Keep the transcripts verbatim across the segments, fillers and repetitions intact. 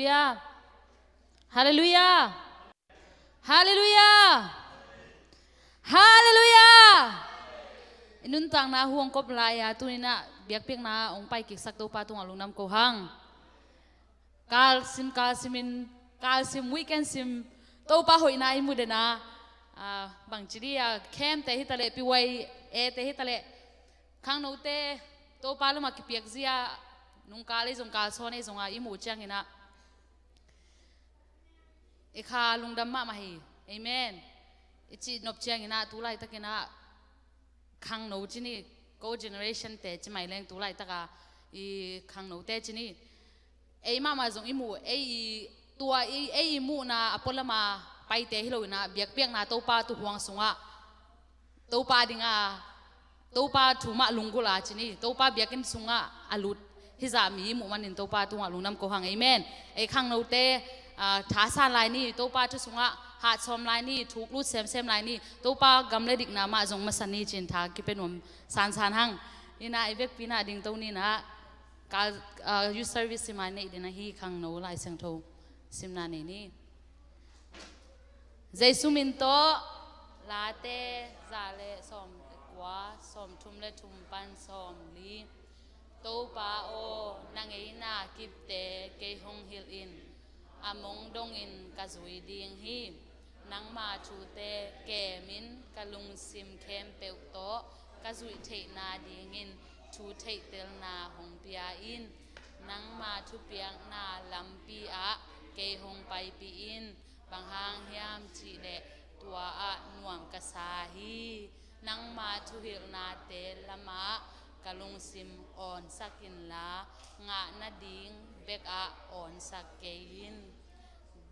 Halleluiah. Halleluiah. Halleluiah. Halleluiah. I nuntakna huang kop lai-a tuninah biakpiakna hong pai kiksak Topa tungah lungdam ko hang. Kalsim, kalsimin, kalsim, weekend sim Topa hoihna i mu dena, ah, bangci di a, khemte hitaleh, piwai ete hitaleh, khangnote Topa lamah kipiakzia, nungkal ei zong kalsawn ei zonga i muh cianginah i kha lungdam mahmah hi. Amen. I cih nop cianginah tu laitakinah khangno ci ni, ko generation te ci mai leng tu laitaka i khangnote ci ni. Ei mahmah zong i muh, ei i tua i, ei i muhna a pualama paite hi loinah biakpiakna Topa tuhuang sungah Topa dinga, Topa thu mah lunggulh a ci ni, Topa biakinn sungah a lut hizah mi i muh manin Topa tungah lungdam ko hang. Amen. Ei khangnote, ah, thasan lai ni, Topa thu sungah hatsawm lai ni, thuk lut semsem lai ni, Topa gam le dikna mah zong masa ni cin tha kipia nuam sansan hang. Inah i vekpi nah dingto ninah, ka, ah, youth service simai neih dena hi khangno Lai Siangtho simna nei ni. Jesu min tawh. Late za le sawm le kua, sawm thum le thum pan sawm li. Topa aw, na ngeina kipte kei hong hilh in. A mong dongin ka zui ding hi. Nangma thute kemin ka lungsim khempeuh tawh ka zuih theihna dingin thu theihtelna hong pia in. Nangma thupiakna lampi ah kei hong paipih in. Bang hang hiam cihleh tua ah nuam ka sa hi. Nangma thuhilhnate lamah ka lungsim awnsak inla, ngah nading bekah awnsak kei in.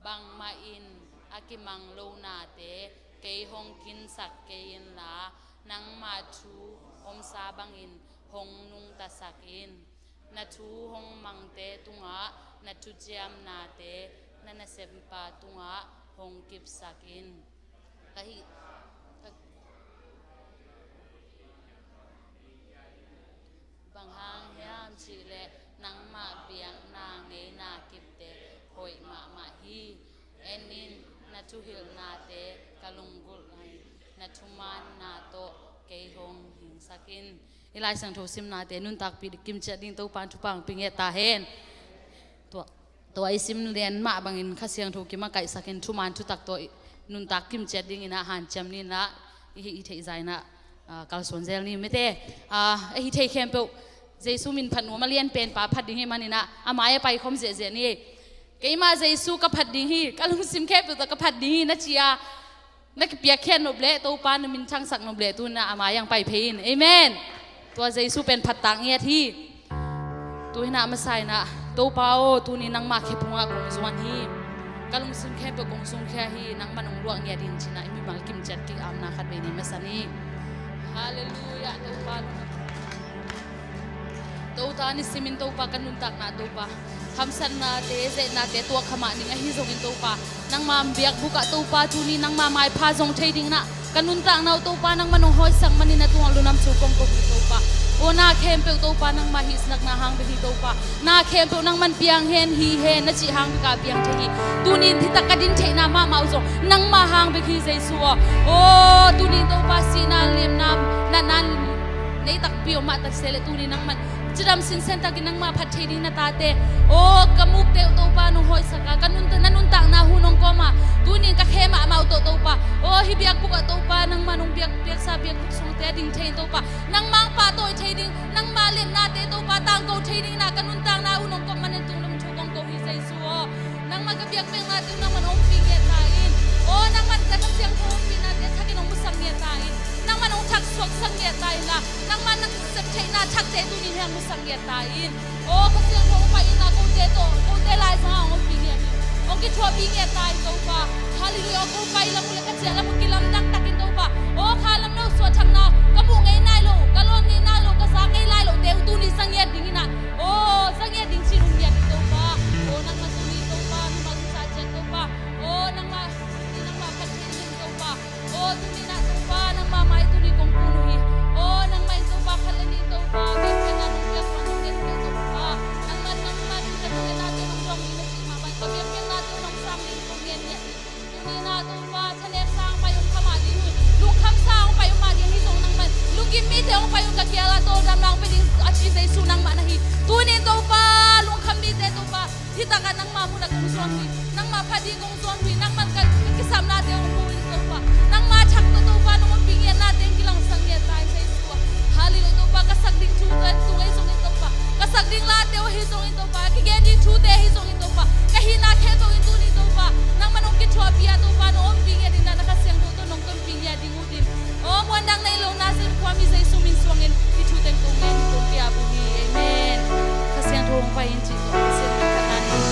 Bangmah in a kimang lo nate kei hong kinsak kei inla, nangma thu omsa bangin hong nungtasak in. Na thu hong mangte tungah na thuciamnate na nasempa tungah hong kipsak in. Ka hi, ka, bang hang hiam cihleh nangmah biakna ngeina kipte hoih mahmah hi. En in, na thuhilhnate ka lunggulh in, na thumaanna tawh kei hong hingsak in. I Lai Siangtho simnate nuntakpih kimciat ding Topa in thupha hong pia ngiat ta hen. Tua, tua i sim lian mah bangin Kha Siangtho kimakaihsakin thumaan thutak tawh i nuntak kimciat dinginah hanciam ninah i hih i theih zainah, ah, kalsuan zel ni mete. Ah, a hi thei khempeuh Jesu min phat nuam a lian penpa phat ding hi maninah a mai a paikhawm ziahziah ni. Keimah Jesu ka phat ding hi, ka lungsim khempeuh tawh ka phat ding hi na ci-a na kipiakkhiat nop leh Topa na min thangsak nop leh tunah a mai ang pai phei in. Amen. Tua Jesu pen phattak ngiat hi. Tuhinah masa inah Topa aw, tuni nangmah khephungah kong zuan hi. Ka lungsim khempeuh kong zungkhia hi. Nangmah nong luah ngiat in cinah i mimal kimciat kik amna khat vei nei masa ni. Halleluiah. Topa, Topa nisimin Topa ka nuntakna Topa hamsatnate, zehnate tuak kha mah ning ahi zongin Topa, nangma biakbuk ah Topa tuni nangma maipha zong thei dinginah ka nuntakna uh Topa nangma nong hawisak manin na tungah lunam thu kong ko hi Topa. Aw na khempeuh Topa nangma hihsakna hang bek hi Topa. Na khempeuh nangman piang hen hi hen na cih hang bek ah piang thei hi. Tunin hitak ka din theihna mahmah uh zong nangma hang bek hi Jesu aw. Aw tunin Topa sihna limna natna nei takpi om mah ta se leh tunin nangman cidam sinsen takin nangmah phat thei ding na tate. Aw ka mukte uh Topa nong hawisak a ka nun, na nuntakna hu nong kawm a tunin ka khe mahmah uh tawh Topa. Aw hih biakbuk ah Topa nangmah nong biak, piaksa biakbuk sungte a ding thei in Topa. Nangmah ang pahtawi thei ding, nangmah liamnate Topa tangko thei dingin ah ka nuntakna uh nong kawm manin tung lam thu kong ko hi Jesu aw. Nangmah ka biakpiaknate uh nangman hong pi ngiat ta in. Aw nangman ka Kha Siangtho hong pihnate thakin hong musak ngiat ta in. Nangman hong thak suaksak ngiat ta in la nangman nang sep theihna thakte tunin heng musak ngiat ta in. Aw Kha Siangtho hong pai in la kote tawh kote lai zongah hong pi ngiat in. Hong kithuahpih ngiat ta in Topa. Halleluiah. Aw ko pai lam uh le ka ciah lam uh kilamdang takin Topa. Aw kha lam lo suahthakna ka muh ngei nai lo, ka lawn ngei nai lo, ka za ngei lai lo te uh tuni za ngiat dingin ah. Aw za ngiat ding cin um ngiat in Topa. Aw nangmah tuni Topa mimal hong sa ciat Topa. Aw nangmah tuni nangmah phat thei ding Topa. Aw tuni nah Topa nangmah mai tuni kong kun uh hi. Aw nangmah in Topa khat le nih Topa biakpiakna nong piak nong ngen uh Topa. Nangmah nangmah in ka nong ngen nate nong dong ding na cih mah bang ka hong pai un, ka kiangah tawldamna hong pia ding a ci Jesu nangmah na hi. Tuni-in Topa, lungkham mite Topa, hih takah nangma munah kong zuan uh hi. Nangma pha ding kong zuan uh hi. Nangman ka, ka kisapnate hong mu in Topa. Nangma thak tawh Topa, nong ompih ngiatnate hong kilangsak ngiat ta in Jesu ah. Halleluiah Topa, ka sak ding thute tung ahi zongin Topa, ka sak ding late uh ahi zongin Topa, ka kigen ding thute ahi zongin Topa, ka hihna khempeuh in tuni Topa, nangman hong kithuahpih a Topa, nong ompih ngiat ding na, na Kha Siangtho tawh nong tonpih ngiat ding uh din. Aw, muandang nei lo na Zen khuami Jesu min suangin hih thu teng kong ngen kong kiap uh hi. Amen. Kha Siangtho hong pai in cih tawh Pasian min thang in.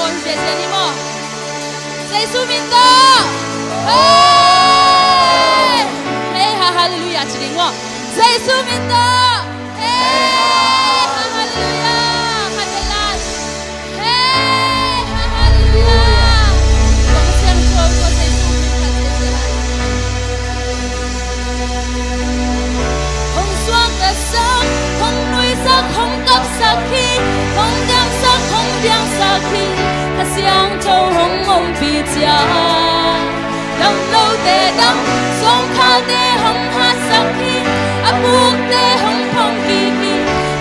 Hong siasia ni maw? Jesu min tawh. Hei! Hei, ha, halleluiah ci ding maw? Jesu min tawh. Hei! Ha, halleluiah. Khat le lai. Hei! Ha, halleluiah. Kong siang tuan ko Jesu min tawh siasia lai. Hong suaktasak, hong nuisak, hong kapsak hi, hong damsak, hong piangsak hi, Kha Siangtho hong ompih ciang. Damlote dam, sawngkhate hong hatsak hi, a pukte hong phong kik hi,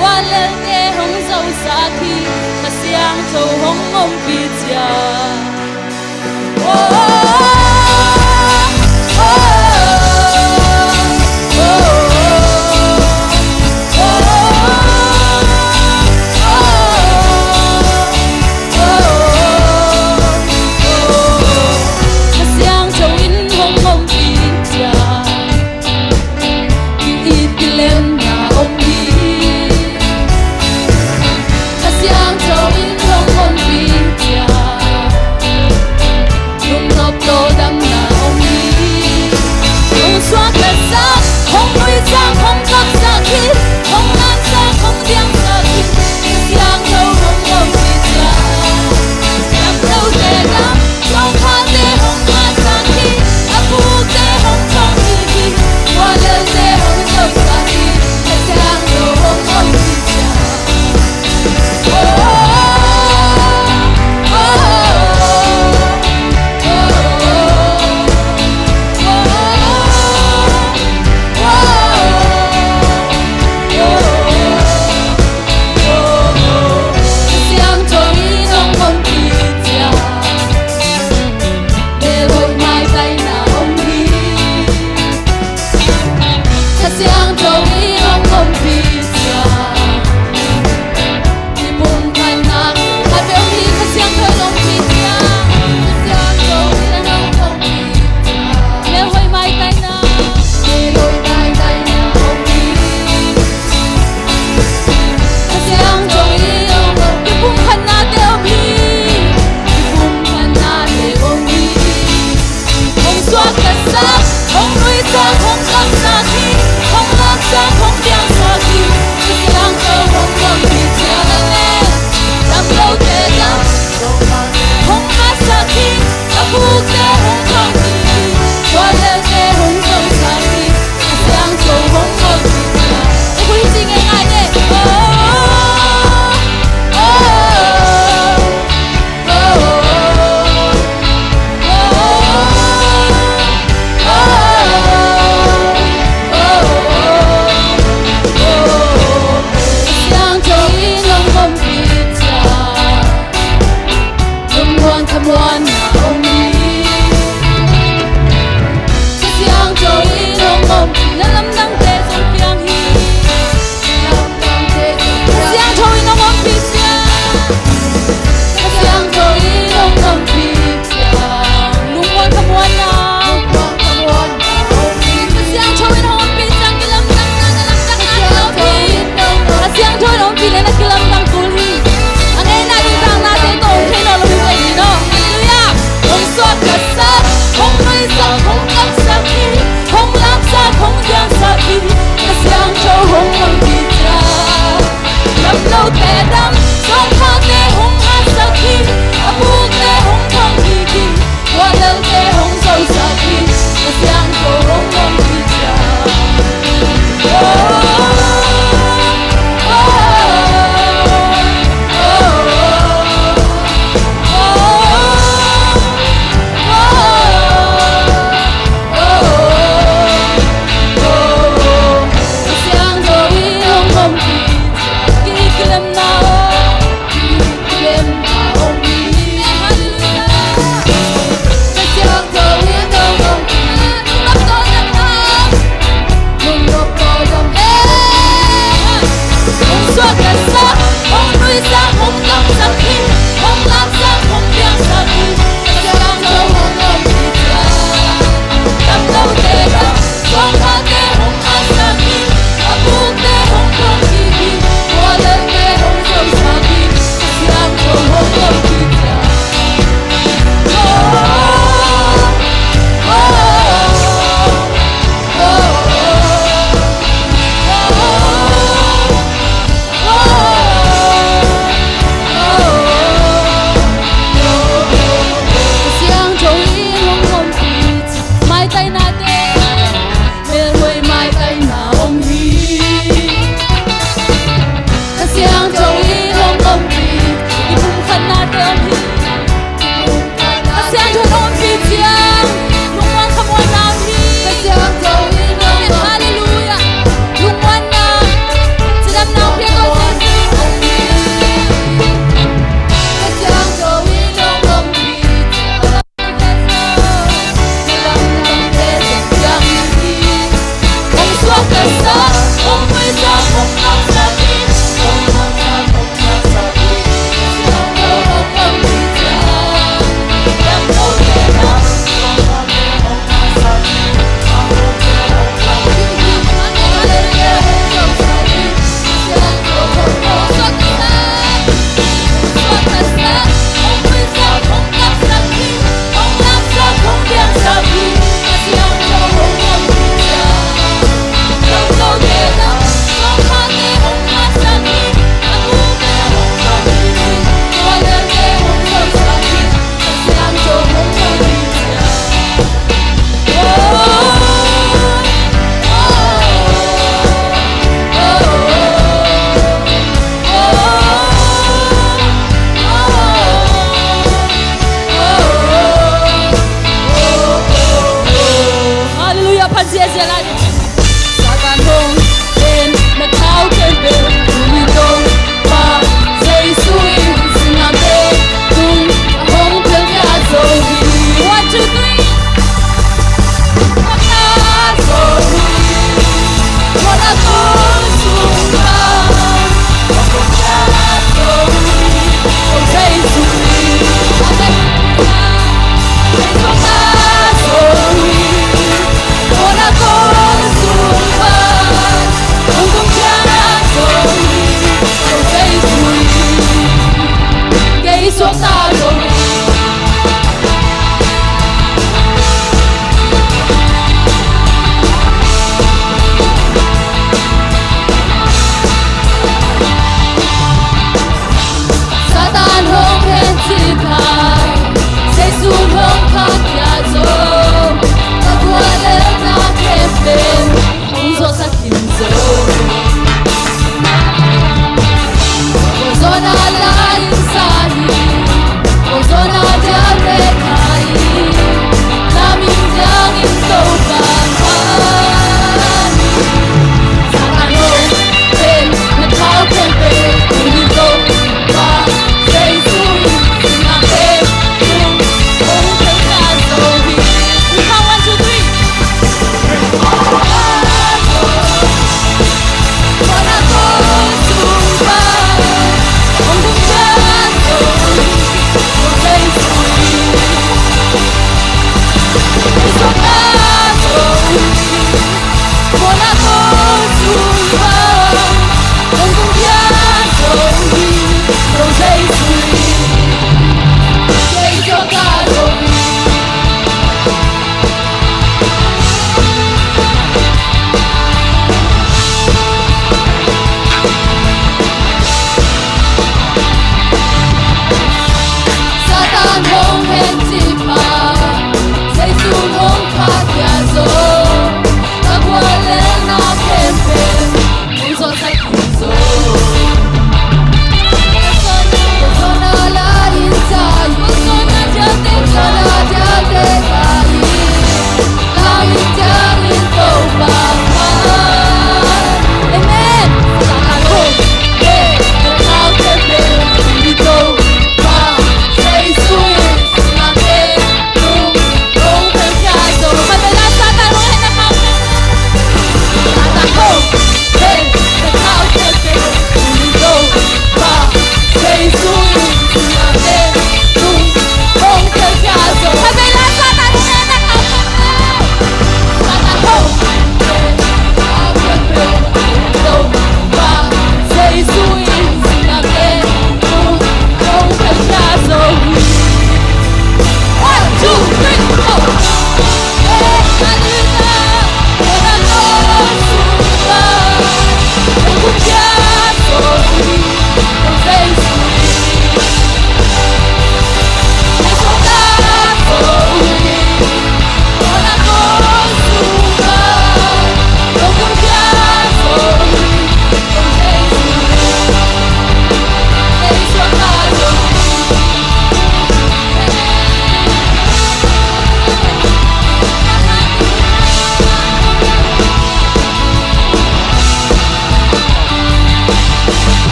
guallelte hong zosak hi, Kha Siangtho hong ompih ciang. Kha Siangtho in hong ompih ciang. Ki-it kilemna om hi. Kha Siangtho in hong ompih ciang. Lungnop tawldamna om hi. Hong suaktasak, hong nuisak, hong kapsak hi. Hong damsak, hong piangsak hi. Kha Siangtho hong ompih ciang. Damlote dam, sawngkhate hong hatsak hi, a pukte hong phong kik hi, guallelte hong zosak hi, Kha Siangtho hong ompih ciang. Oh, oh, oh, oh. Kha Siangtho in hong ompih ciang. Kipumkhatna, khat peuh hi, Kha Siangtho in hong ompih ciang. Kha Siangtho in hong ompih ciang. Melhoih maitaina. Melhoih maitaina om hi. Kha Siangtho in hong ompih. Kipumkhatnate om hi. Kipumkhatnate om hi. Hong suaktasak, hong nuisak, hong kapsak hi, hong laksak, hong piangsak hi, Kha Siangtho hong ompih ciang. Amen. Damlote dam, hong hatsak hi, a pukte hong phong kik hi, guallelte hong zosak hi, Kha Siangtho hong ompih ciang. Ui, ci ngeingai ne. Oh, oh, oh, oh.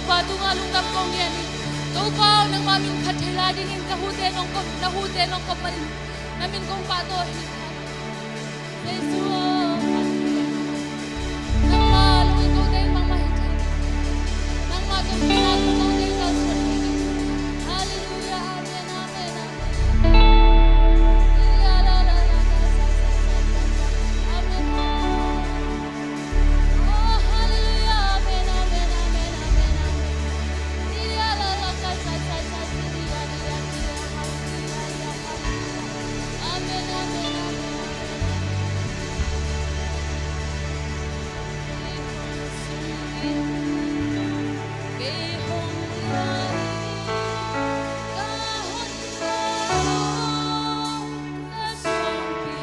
Pa tungah lungdam kong ngen hi. Topa aw, nangmah min phat thei lai dingin ka hute nong kop, na hute nong kop manin na min kong pahtawi hi. Jesu aw, nangmah lungin kote in mangmah hi thei. Nangmah tungah lungin kote in kalsuan hi. Halleluiah, amen, amen, amen. Amen. Oh, hallelujah. Amen, amen, amen, amen, amen. Iya, la, la, ka, sa, sa, sa, si, di, ya, di, ya, di, ya, hallelujah, hallelujah. Amen, amen, amen, amen, amen. Kei hong lai, ka hong lai, ka suangpi.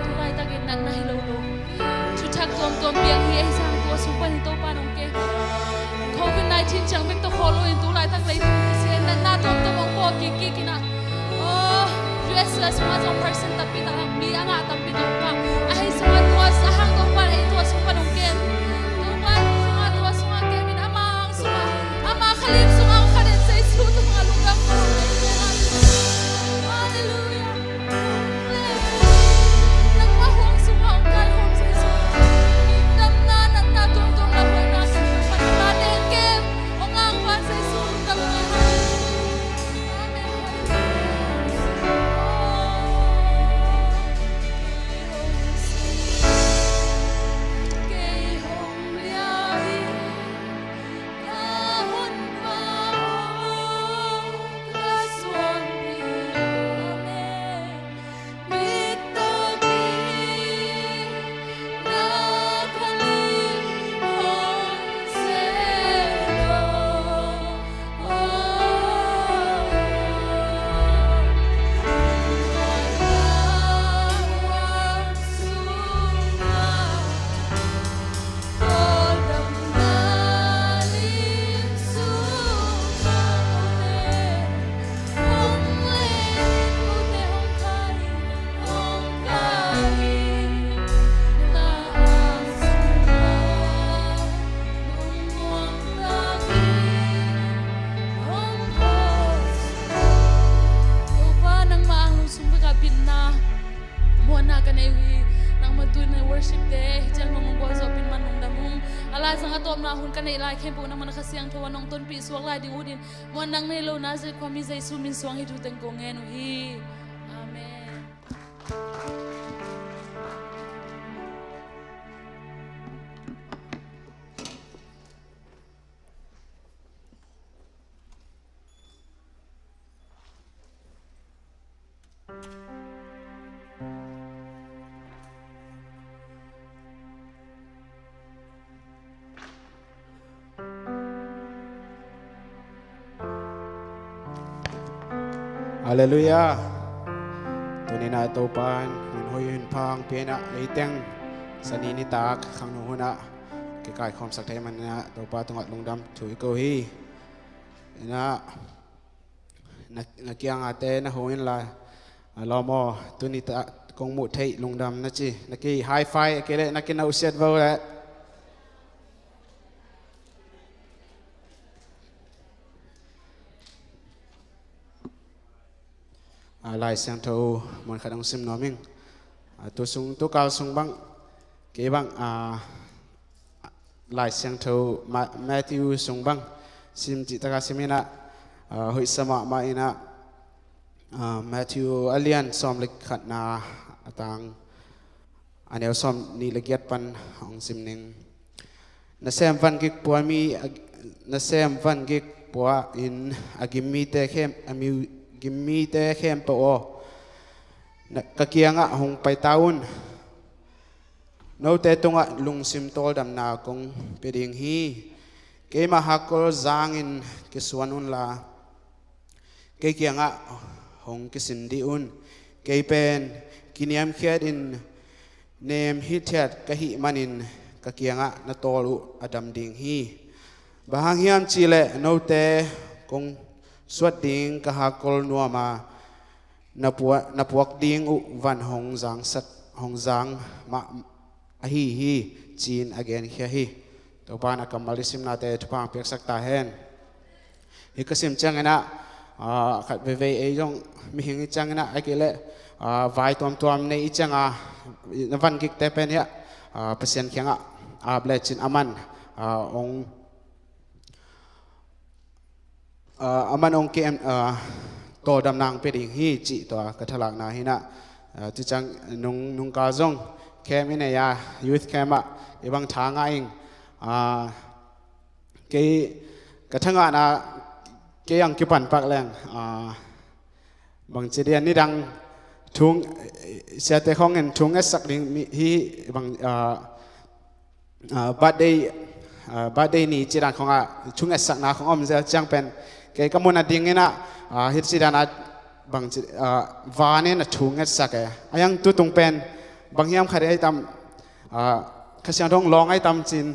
Tu laitakin natna hi lo lo, thuthak tuamtuam piang hi. Ei sang tua sung pan hi Topa nong ke. Covid nineteen ciang bek tawh khawl lo in tu laitak leitung hi si, natna tuamtuam hong pawh kik kik in ah. Oh, U S a sungah zong person tampi tak, mi a ngah tampi tak pa. Ahi sungah tua a hang Topa in ei tua sung pan hong ken. Topa sungah, tua sungah kem in ama sungah, ama khalim sungah hong khat in Jesu tungah lungdam ko. Halleluiah. Nangmah huang sungah hong kaikhawm Jesu. Damna, natna tuamtuam na huaina sungah pan na teng kem hong angvan Jesu lungdam ko. Amen. Kei hong bia hi. Topa, nangmah ang lungsung bek ah bitna, muanna ka nei uh hi. Nangmah tu-in worship te hih ciang nong gualzawh pin man lungdam ung. A laizang a tawpna hun ka neih lai khempeuh nangmah na Kha Siangtho a nong tonpih suak lai ding uh din, muan nang nei lo Nazareth khuami Jesu min suang hih thu teng kong ngen uh hi. Amen. Halleluiah. Tuni-in ah Topa'n hun hoih hun pha hong pia-in ah, leiteng Sani nitak khangno hun ah kikaikhawmsak thei manin ah Topa tungah lungdam thu i ko hi. In ah, na, na kiangah te na hong in la, a lawm aw, tuni-in ah kong muh theih lungdam na ci, na ki high five a kei leh na ki nausiat vo leh. A, Lai Siangtho mun khat hong sim nuam ing. A, tu sung, tu kal sung bang, kei bang, a, Lai Siangtho Ma-, Matthew sung bang sim cih taka sim in ah, Ah, hoihsa mahmah in ah, ah, Matthew a lian sawm le khatna a tang a neu sawm nih le giat pan hong sim ning. Nasem van gik pua mi, nasem van gik pua in a gim mite khem, a mi, gim mite khempeuh aw, na, ka kiangah hong pai ta un. Note tungah lungsim tawldamna kong pia ding hi. Keima hakkol zangin kisuan unla, kei kiangah hong kisin dih un. Kei pen kiniamkhiat in nem hithiat ka hih manin ka kiangah na tawl uh a dam ding hi. Bang hang hiam cihleh note kong suat ding ka hakkol nuam a, na puak, na puak ding uh van hong zangsat, hong zang mah ahi hi, ci-in a genkhia hi. Topa in a kammal i simnate thupha hong piaksak ta hen. Hih ka sim ciangin ah, ah, khat veivei ei zong mihing i ciangin ah, a kei leh, ah, vai tuamtuam nei i ciangah, na van gikte pen hiah, ah, Pasian kiangah ap lecin aman, ah, hong, ah, aman hong kem, ah, tawldamna hong pia ding hi cih tua ka thalakna hi in ah, ah, tu ciang nung, nungkal zong camp i nei a, youth camp ah i bang tha ngah ing, ah, kei ka thangahna kei ang kipan pak leng, ah, bangci dian nidang thu, siate khong in thu ngetsak ding mi hi bang, ah, ah, birthday, ah, birthday ni ci dan khong ah thu ngetsakna khong om zel ciang pen kei ka mun a ding in ah, ah, hih ci dan ah bangci, ah, van in a thu ngetsak e. A yang tu tung pen bang hiam khat ei tam, ah, Kha Siangtho lawng ei tam cin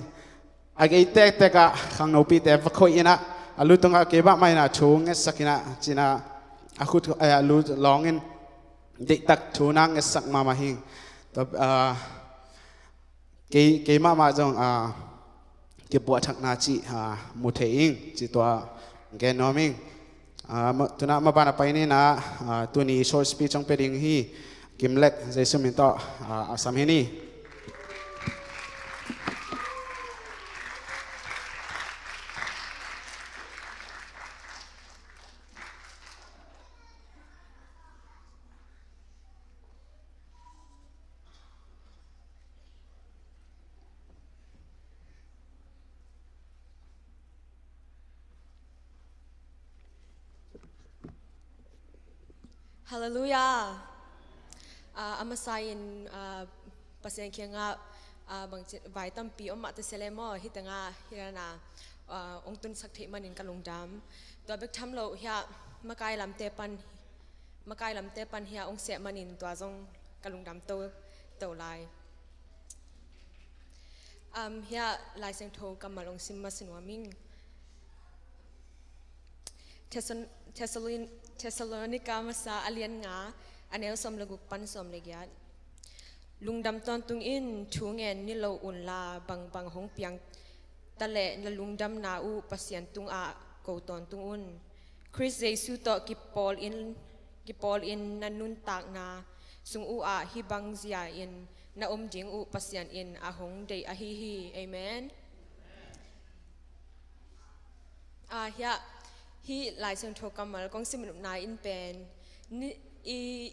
a gei tektek ah khangnopite va khoih in ah a lu tungah kei bang mah in a thu ngetsak in ah cin ah a khut, eh, a lu lawng in deihtak thu na ngetsak mahmah hing. Tua, ah, kei, kei mahmah zong, ah, kipuahthakna cih, ah, mu thei ing cih tua gen nuam ing. Ah, ma, tu in ah maban a pai ni in ah, ah, tuni short speech hong pia ding hi. Kim Lek, Jesu min tawh, ah, a sam hi ni. Halleluiah. Ah, a masa in, ah, Pasian kiangah, ah, bangci vai tampi om mah ta sia leh maw, hih tengah hih dan ah, ah, hong tunsak theih manin ka lungdam. Tua bek tham lo hiah makai lamte pan, makai lamte pan hiah hong seh manin tua zong ka lungdam to, to lai. Um, hiah Lai Siangtho kammal hong sim masa nuam ing. Thessalon-, Thessalon-, Thessalonica masa a lian nga, a neu sawm le guk pan sawm le giat. Lungdam tawntung in thu ngen ni lo unla, bangbang hong piang ta leh na lungdamna uh Pasian tungah ko tawntung un. Khrist Jesu tawh kipawl in, kipawl in na nuntakna sung uh ah hih bang zia in na om ding uh Pasian in a hong deih ahi hi. Amen. Ah, hiah, hih Lai Siangtho kammal kong sim nopna in pen, ni, i,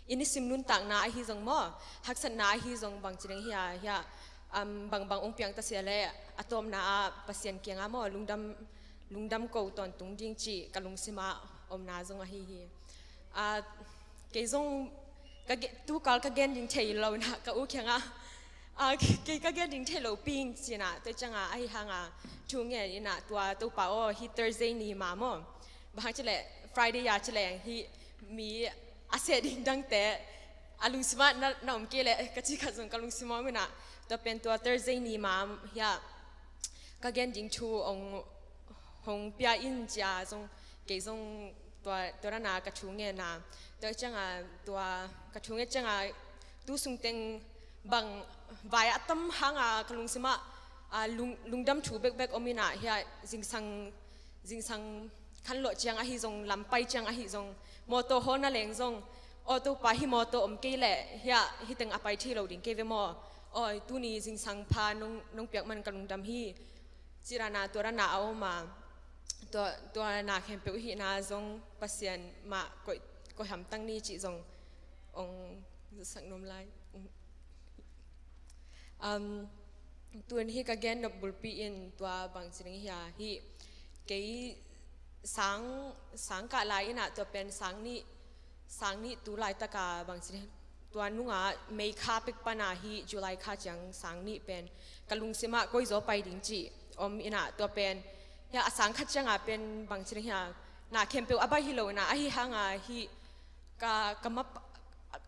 i nisim nuntakna ahi zong maw, haksatna ahi zong bangci ding hiah, hiah, um, bangbang hong piang ta sia leh, a tawpna ah Pasian kiangah maw, lungdam, lungdam ko tawntung ding cih ka lungsim ah omna zong ahi hi. Ah, kei zong ka ge-, tukal ka gen ding thei lo in ah ka u kiangah, ah, kei ka gen ding thei lo ping ci in ah, tua ciangah ahi hangah thu ngen in ah tua Topa aw, hih Thursday ni ma maw, bang hang ci leh Friday a ci leng hih mi a seh ding dangte a lungsim ah na, na om kei leh ka ci khat zong ka lungsim ah om in ah, tua pen tua Thursday ni ma hiah ka gen ding thu hong, hong pia in ci a zong, kei zong tua, tua dan a ka thu ngen a. Tua ciangah tua ka thu ngen ciangah tu sung teng bang vai a tam hangah ka lungsim ah, ah, lung, lungdam thu bekbek om in ah hiah zingsang, zingsang khanlawh ciang ahi zong, lampai ciang ahi zong, mawtaw hawl na leng zong, aw Topa hih mawtaw om kei leh hiah hih teng a pai thei lo ding kei ve maw? Aw, tuni zingsang pha nong, nong piak man ka lungdam hi. Ci dan a, tua dan a a om a. tua, tua na khempeuh hihna zong Pasian mah koih, koih hamtang ni cih zong ong sak nuam lai. Um, tun hi ka gen nop bulpi in tua bang ci ding hia, hi kei sang, sang kah lai inah tua pen sang nih, sang nih tu laitaka bang ci ding, tua nunga May kha pek pana hi July kha ciang sang nih pen ka lungsimah koizaw pai ding cih om inah tua pen hia a sang khat cianga pen bang ci ding hia, na khempeuh a bai hi lo inah ahi hanga hi ka, ka map-,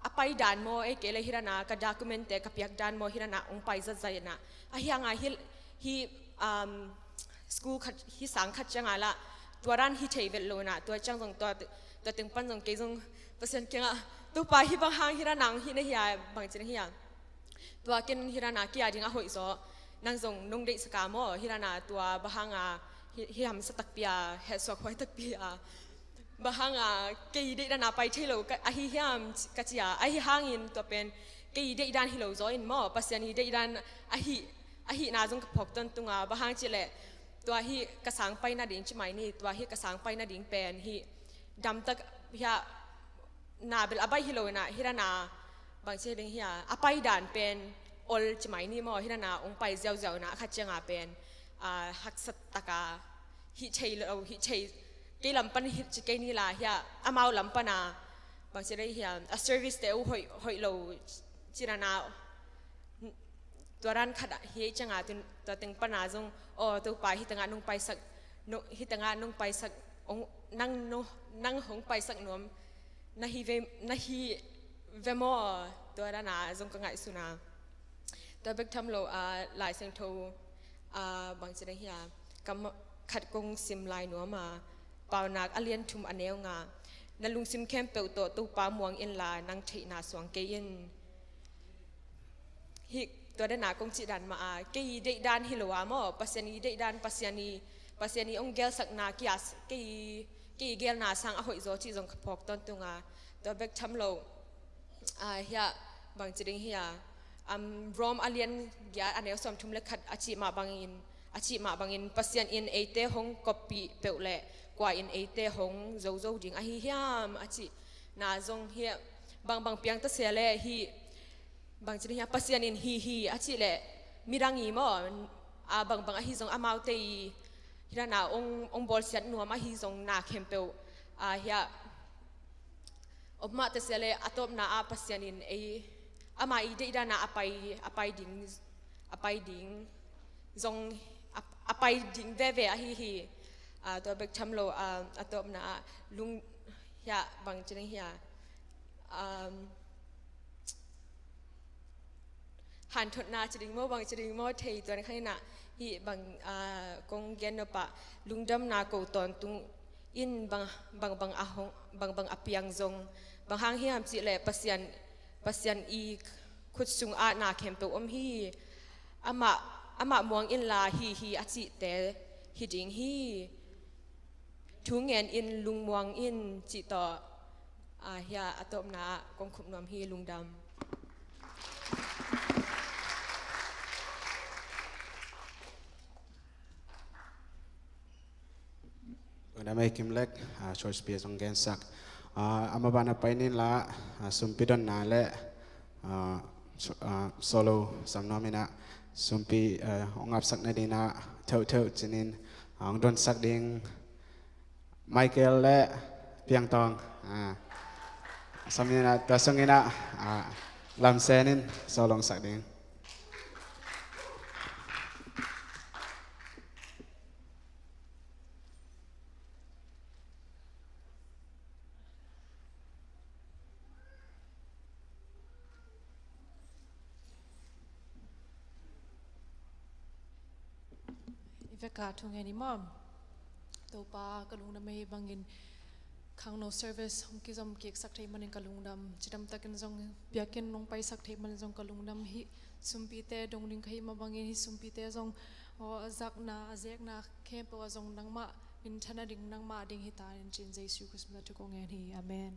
a pai dan maw, ei kei le hi dana ka document te ka piak dan maw, hi dana ong pai zatzat inah ahi hanga hi, hi, um, school khat, hi sang khat cianga lah tua dan hi thei vet lo inah tua ciang zong tua, tua teng pan zong kei zong Pasian kiangah Topa hi bang hang hi dana ong hi na hia bang ci na hia. Tua ken hi dana kia ding a hoih zaw nang zong nong deihsaka maw, hi dana tua bang hanga hi, hi hamsa takpi a, hehsuak huai takpi a bang hanga kei deih dana pai thei lo ka, ahi hiam ka cia, ahi hangin tua pen kei deih dan hi lo zaw in maw, Pasian i deih dan ahi, ahihna zong ka phawk tawntunga bang hang cih leh tua hi ka sang pai nading ci mai ni, tua hi ka sang pai nading pen hi damtak hia na bel a bai hi lo inah hi dana bang ci ding hia, a pai dan pen ol ci mai ni maw, hi dana ong pai ziauziau inah a khat cianga pen, ah, haksat taka hih thei lo, hih thei kei lam pan hih ci kei ni la hia, amau lam pana bang ci ding hia, a service te uh hoih, hoih lo ci dana tua dan khat ah hi ei cianga tun tua teng pana zong aw Topa hi tengah nong paisak, no, hi tengah nong paisak ong, nang no, nang hong paisak nuam na hi ve, na hi ve maw, tua dana zong ka ngaihsuna. Tua bek tham lo a Lai Siangtho a bang ci ding hia, ka ma-, khat kong sim lai nuam a, Paunak a lian thum a neu nga, na lungsim khempeuh tawh Topa muang inla nang theihna suang kei in. Hi tua dana kong cih dan mah a, kei i deih dan hi lo a maw, Pasian i deih dan, Pasian i, Pasian i ong gelsakna kia, kei, kei i gelna sang a hoih zaw cih zong ka phawk tawntunga. Tua bek tham lo a hia bang ci ding hia, um, Rom a lian giat a neu sawmthum le khat a cih mah bangin, a cih mah bangin Pasian in eite hong koppih peuh leh kua in eite hong zozo ding ahi hiam a cihna zong hia, bangbang piang ta sia le hi bang ci ding hia, Pasian in hi hi a cih leh midang i maw, a bangbang ahi zong amaute i hi dana ong, ong bawlsiat nuam ahi zong na khempeuh a hia om mah ta sia le a tawpna ah Pasian in ei ama i deih dana a pai, a pai ding, a pai ding zong a, a pai ding veve ahi hi. Ah, tua bek tham lo, ah, a tawpna ah lung hia bang ci ding hia, um, hanthotna ci ding maw, bang ci ding maw, thei tuan khan inah hi bang, ah, kong gen nop ah lungdamna ko tawntung in bang, bang, bang a hong, bang, bang a piang zong bang hang hiam cih leh Pasian, Pasian i khut sungah na khempeuh om hi. Amah, amah muang inla hi hi a cihte hi ding hi. Thu ngen in lungmuang in cih tawh, ah, hia a tawpna ah kong khup nuam hi, lungdam. Lungdam ei Kim Lek, ah, short speech hong gensak. Ah, amah bana pai ning la, ah, sumpi donna le, ah, so-, ah, solo sam nuam inah sumpi, ah, hong apsak nading inah theuhtheuh cinin, ah, hong donsak ding Michael le Piang Tawng, ah, sam inah tua sung inah, ah, lamsen in solo hong sak ding. I veka thu ngen i maw? Topa, ka lungdam ei, bangin khangno service hong kizom kiksak theih manin ka lungdam. Cidam takin zong biakinn hong paisak theih manin zong ka lungdam hi. Sumpite dong ding ka hih mah bangin hi sumpite zong, aw, a zakna, a zekna khempeuh ah zong nangmah minthanna ding, nangmah ding hi ta in, ci-in Jesu Khrist min tawh thu kong ngen hi. Amen.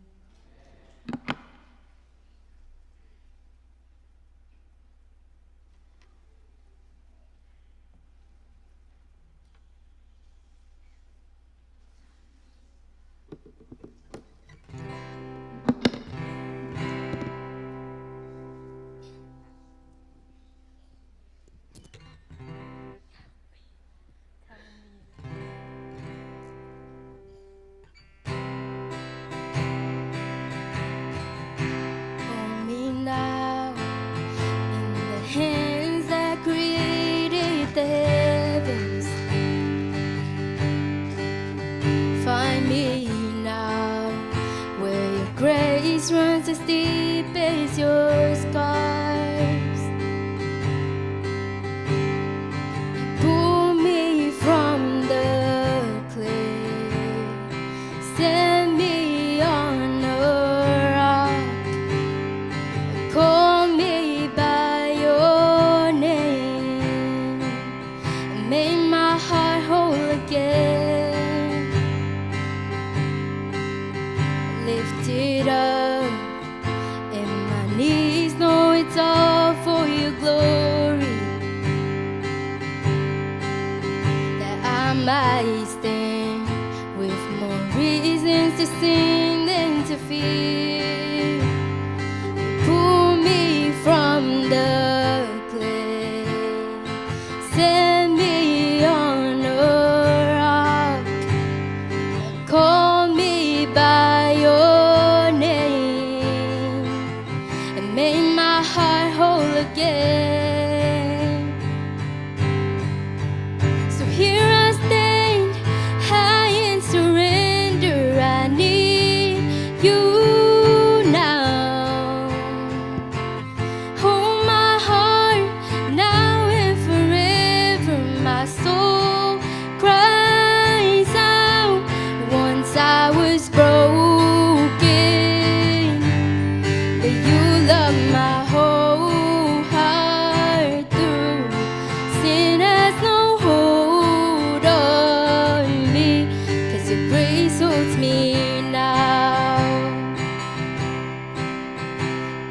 Hold me now in the hands that created the heavens. Find me now where your grace runs as deep as your scars. Pull me from the clay. Set me on a rock. Call me by your name. Make my heart whole again. Lift it up, and my knees know it's all for your glory. That I might stand with more reasons to sing than to fear. Pull me from the clay. Set me on a rock. Call me by your name and make my heart whole again. So here I stand, high in surrender. I need you now. Hold my heart now and forever. My soul cries out. Once I was broken, but you love my whole heart through. Sin has no hold on me, 'cause your grace holds me now.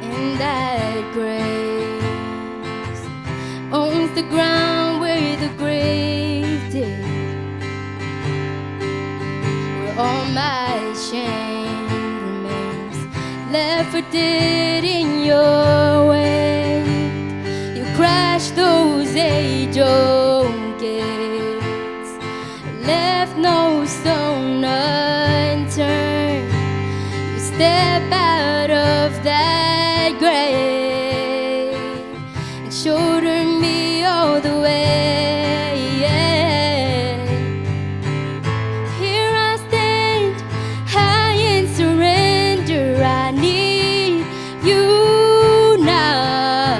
And that grace owns the ground where the grave did, where all my shame remains, left for dead in your way. You crashed those angel gates, left no stone unturned. You step out of that grave and shoulder me all the way. Here I stand, high in surrender. I need you now.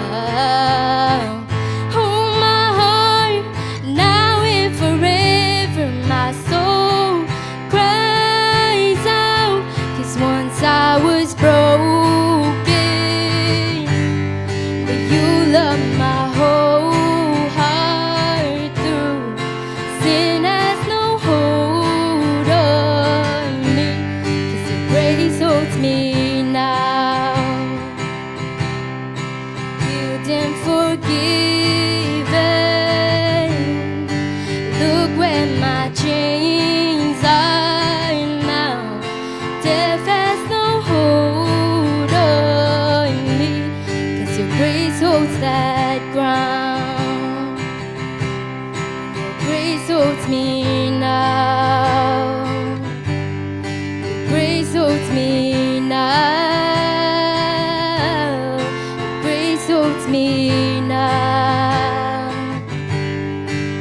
Hold my heart now and forever. My soul cries out, 'cause once I was broken, but you love my whole heart through. Sin has no hold on me, 'cause your grace holds me now. Healed and forgiven. Look where my chains are now. Death has no hold on me, 'cause your grace holds that ground. Your grace holds me now. Your grace holds me now. Your grace holds me now.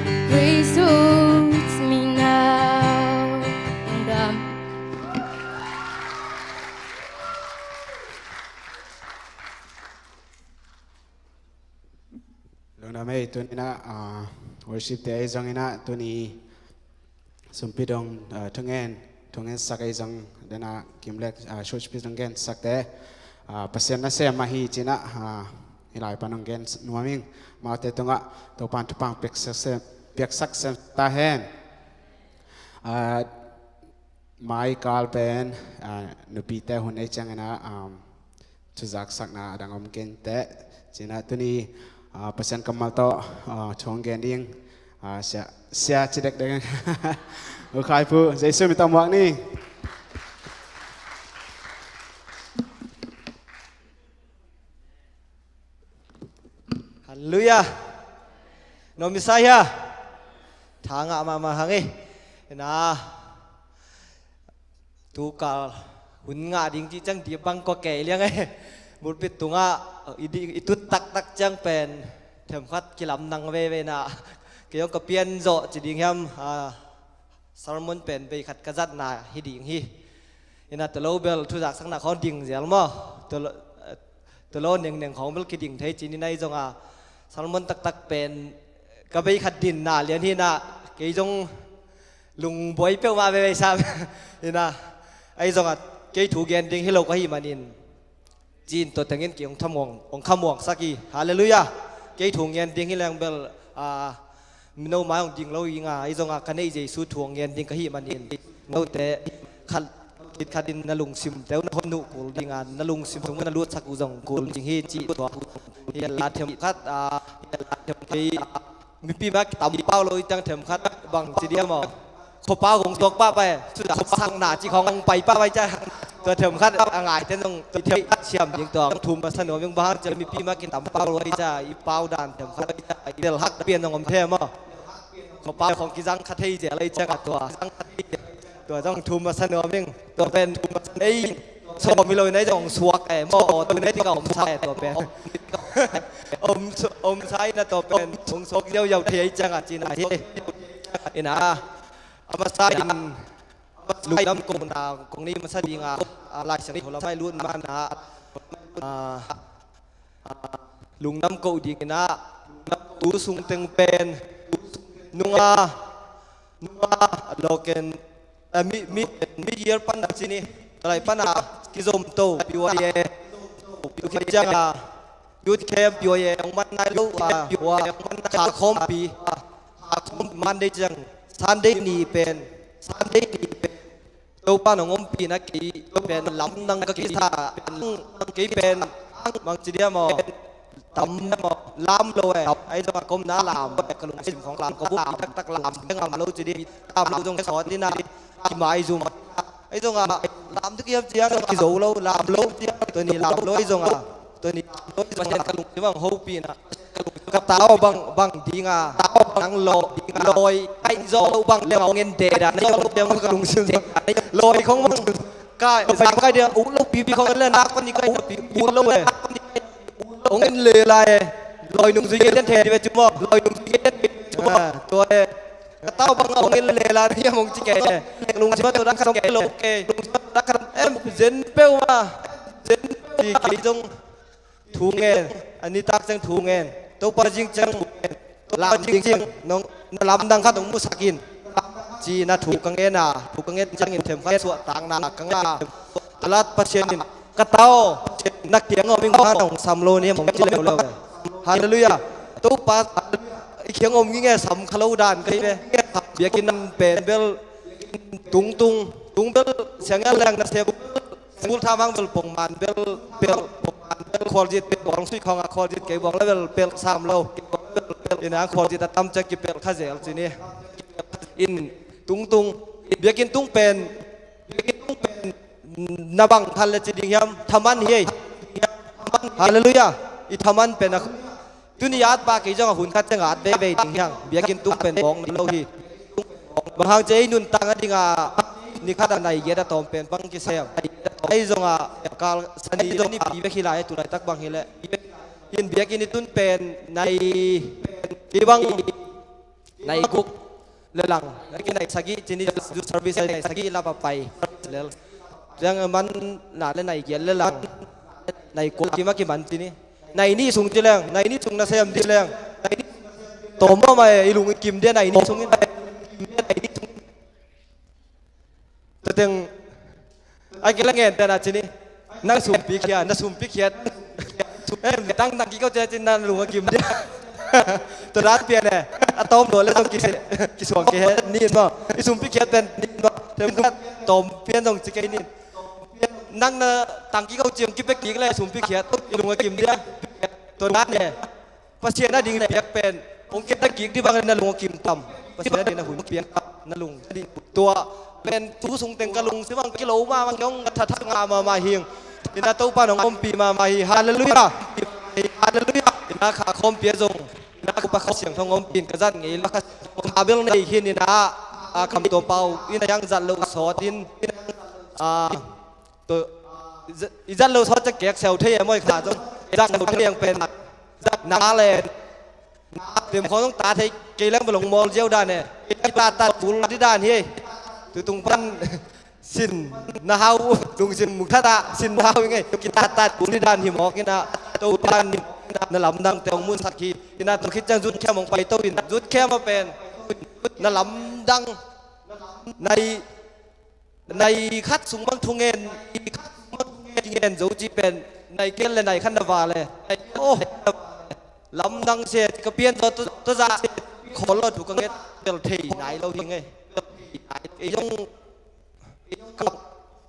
Your grace holds me now. And, um, Lungdam ei. Tuni-in ah, ah, worship te ei zong in ah, tuni sumpi dong, ah, thungen, thungen sak ei zong, den ah Kim leh, ah, Such pi dong gen sak te, ah, Pasian nasem ahi ci-in ah, ah, i lai pan dong gen nuam ing. Amaute tungah Topa'n thupha piaksak sem, piaksak sem ta hen. Ah, mai kal pen, ah, nupite hun ei ciangin ah, um, thuzaksakna a dang om kei inteh. Ci-in ah tuni, ah, Pasian kammal tawh, ah, thu hong gen ding, ah, sia, sia ci dekdek. U Khai Pu, Jesu min tawh muak ni. Halleluiah. Nuam i sa hia? Tha ngah mahmah hang e. Ina, tukal hun ngah ding cih ciang dih bang kua kei liang e. Pulpit tungah i dih, i tut taktak ciang pen themkhat kilamdang veve na. Kei zong ka pian zawh ci ding hiam, a, sermon pen bei khat ka zatna hi ding hi. Ina, tua lo bel thuzaksakna khawng ding zel maw? Tua lo, tua lo nengneng khawng bel kiding thei ci-in, ina, ahi zongin sermon taktak pen ka bei khat dinna lian hi ina, kei zong lungbuai peuhmah veve sam. Ina, ahi zongin kei thu gen ding hi lo ka hih manin, ci-in tua tengin kei hong thamuang, hong khamuangsak hi. Halleluiah. Kei thu ngen ding hi leng bel, a, mino mai hong ding lo hi ing a, ahi zongin ka neih Jesu thu hong ngen ding ka hih manin, note khat, khat khatin na lungsimte uh na hon uh kul ding a, na lungsim sung na lutsak uh zong kul ding hi, cih tua hi. La themkhat, a, kei mipi mah kitam pau lo i ciang themkhat bang ci diam aw. Khuapau hong suak pahpah e. Suak sakna cih khawng hong pai pahpah i ciang, tua themkhat a ngaite in hong, tua themkhat siam ding, tua hong thum masa nuam ing. Bang hang hiam cih leh mipi mah kitam pau lo i ciang i pau dan themkhat i delhak pian hong om thei maw. Khuapau khawng kizang kha thei zel a i ciang a, tua, tua zong thum masa nuam ing. Tua pen ei sawm hi lo in, ei zong suak e maw, aw, tu nei ding a om sa e tua pen. Om su-, om sa ina tua pen hong suak ziauziau thei a i ciang a cihna hi. Ina, a masa in lungdam kohna kong nei masa ding a, a, Lai Siangtho i lam ah i lut man a, a, lungdam koh ding ina, tu sung teng pen nunga, nunga loken, a, mi, mi, mi year pan a ci ni, tua lai pan a kizom to P Y A, tu khit ciang a youth camp P Y A hong man nai lo a, tua kha khawmpi, Monday ciang Sunday ni pen, Sunday ni pen Topa nong ompihna kei pen lamdang ka kisa, kei pen bang ci diam aw, tam lam lo e. Ahi zongin ka omna lam, ka lungsim khawng lam, ka bup taktak lam, ka ngam lo ci di, lam lo zong sawt ni na, kimaizum. Ahi zongin lam ding hiam ci-in kizo lo, lam lo, tua ni lam lo, ahi zongin tua ni Pasian ka lungsim ah hong hopihna, ka ta aw bang, bang ding a, nang lawi, lawi, ai zaw lo bang leng a hong en de dan, na hong en de ka lungsim. Lawi khawng bang, ka zang kai dia, uk lo pipi khawng en le nak pan ni kai na pi, ut lo e. Hong en le lai e. Lawi nung zui gen den the di ve cu maw. Lawi nung zui gen den the di ve cu maw. Ah, tua e. Ka ta aw bang a hong en le lai ni a mong ci kei e. Lungsim ah tua dak khat hong kei lo kei. Lungsim ah tua dak khat em zen peuh a. Zen pi kei zong thu ngen, a nitak ciang thu ngen. Topa zing ciang lam ding ciang nong, na lamdang khat hong musak in, ci-in a thu ka ngen a, thu ka ngen ciangin themkhat suahtakna ka ngah a. Tua lak Pasian in, ka ta aw, na kiang a om ing, bang hang na hong sam lo ni hiam, hong ci leuleu ve. Halleluiah. Topa i kiang a om ngei ngei sam kha lo dan ka hi ve. Biakinn pen bel tung tung, tung bel siang a leng na sep. School tham hang bel pongman bel pelh, khualzit bawng sui khawng a khualzit kei bawng le bel pelh sam lo. Ina khualzit a tam ciang kipelh kha zel ci ni. In tungtung, biakinn tung pen, biakinn tung pen na bang khan le ci ding hiam, thaman hi ei. Halleluiah. I thaman pen a Tuni at pah kei zong a hun khat ciang at veve ding hi hang. Biakinn tung pen bawng lo hi. Bang hang ci ei nuntak a ding a ni khat a nai giat a tawm pen bang kisem. Ahi zong a kal sani zong nipi bek hi lai, tu laitak bang hi leh. In biakinn i tun pen nai, kei bang nai guk le lang, na kinai sagih ci ni, youth service a nai sagih lap a pai lel. Ciang man na le nai giat le lang, nai kua kim a kiman ci ni. Nai nih sung ci leng, nai nih sung na sem ci leng. Tawm mah mah e, i lung i kim dia nai nih sung in. Tateng ai kei la ngen pen a ci ni. Nang sumpi khia, na sumpi khiat. Em, tang tang kiko cia cin na lung a kim dia. Tua dan pian e. A tawm lo le zong kisuang kei he ni maw. I sumpi khiat pen ni maw. Themkhat tawm pian zong ci kei ni. Nang na tang kiko ciang kipek kik le sumpi khiat. I lung a kim dia. Tua dan e. Pasian a ding na piak pen hong keta kik dih bangin na lung a kim tam. Pasian a ding na hun piak tam, na lung a ding. Tua pen tu sung teng ka lungsim ah kilo mahmah, kei hong thathat ngah mahmah hing. Ina Topa nong ompih mahmah hi. Halleluiah. Halleluiah. na kha khawmpi a zong na kupa Kha Siangtho ompih in ka zat ngei lo. Kha bel nei khin in ah, a, Kam Tuam Pau in a hiang zat lo sawt in, a, to, i zat lo sawt ciang kek siau thei e maw, kha zong zat lo thei ang pen, zat na len tem khawng zong ta thei kei leng, va long mawl ziau dan e. Ki tat tat kul di dan hi. Tutung pan sin na hau, lungsim muk that ah sin na hau i ngei. Ki tat tat kul di dan hi mawk in ah, Topa in na lamdangte hong musak hi. In ah tua khit ciang Youth Camp hong pai to in, Youth Camp ah pen na lamdang, nai, nai khat sung bang thungen, kingen zo ci pen, nai kel le nai khat na va le, oh, lamdang se, ka pian zaw, tua, tua zah khawl lo thu ka nget bel thei nai lo hi ngei. Ei zong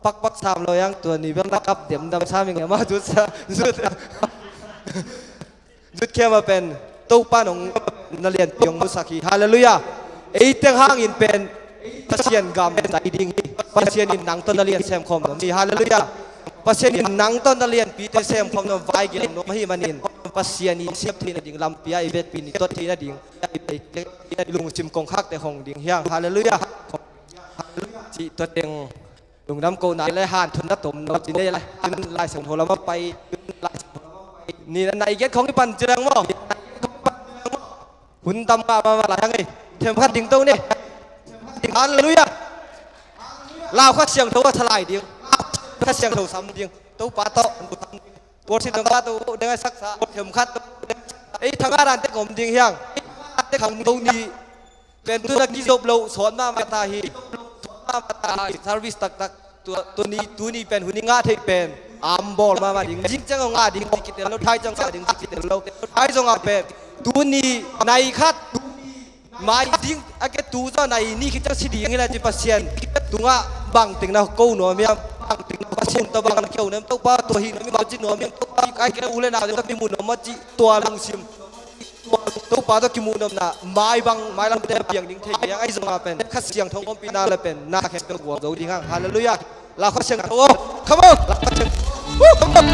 pakpak sam lo, hiang tua ni bel na kap demdam sam hi ngei. Amah zut sa, zut. Youth Camp ah pen Topa in hong na lianpi hong musak hi. Halleluiah. Ei teng hangin pen Pasian gam zai ding hi. Pasian in nang tawh na lian sem khawm nuam hi. Halleluiah. Pasian in nang tawh na lianpite sem khawm nuam, vai gelh nuam ahih manin Pasian i siam theihna ding lampi ah i vekpi-in i tot theihna ding, i lungsim kongkhakte hong ding hi hang. Halleluiah. Cih tua teng lungdam kohna le hanthotna tomno ci nei lai. Tun Lai Siangtho lam ah pai ni, na nai giat khawng i pan ci leng maw. Hun tam mahmah lai hang ei. Themkhat ding to ni. Halleluiah. Lau, Kha Siangtho a thalai ding, Kha Siangtho sam ding. Topa tawh worship dang pa to deng a saksa themkhat. Ei thanga dan tek om ding hi hang. Tek hang to ni. Pen tu na kizop lo sawt mahmah ta hi. Service taktak. Tua, tua ni, tuni pen hun i ngah theih pen ambawl mahmah ding. Zing ciang a ngah ding ci kitel lo, thai ciang a ngah ding ci kitel lo. Thai zong a pen tuni nai khat mai ding a, ke tu zaw nai nih khit ciang si ding hi lai ci. Pasian tungah bangteng na ko nuam hiam? Bangteng na ko nuam, tawh bang na keu nuam, Topa tua hi nuam, ci nuam hiam? Topa ai ke u le nau ka kimu nuam maw ci, tua lungsim. Topa tawh kimuh nopna mai bang, mailam te piang ding thei hi hang. Ahi zongin pen Kha Siangtho ompihna le pen na khempeuh gualzo ding hang. Halleluiah. Lau, Kha Siangtho aw. Come on. Lau, Kha Siangtho. Woo, come on.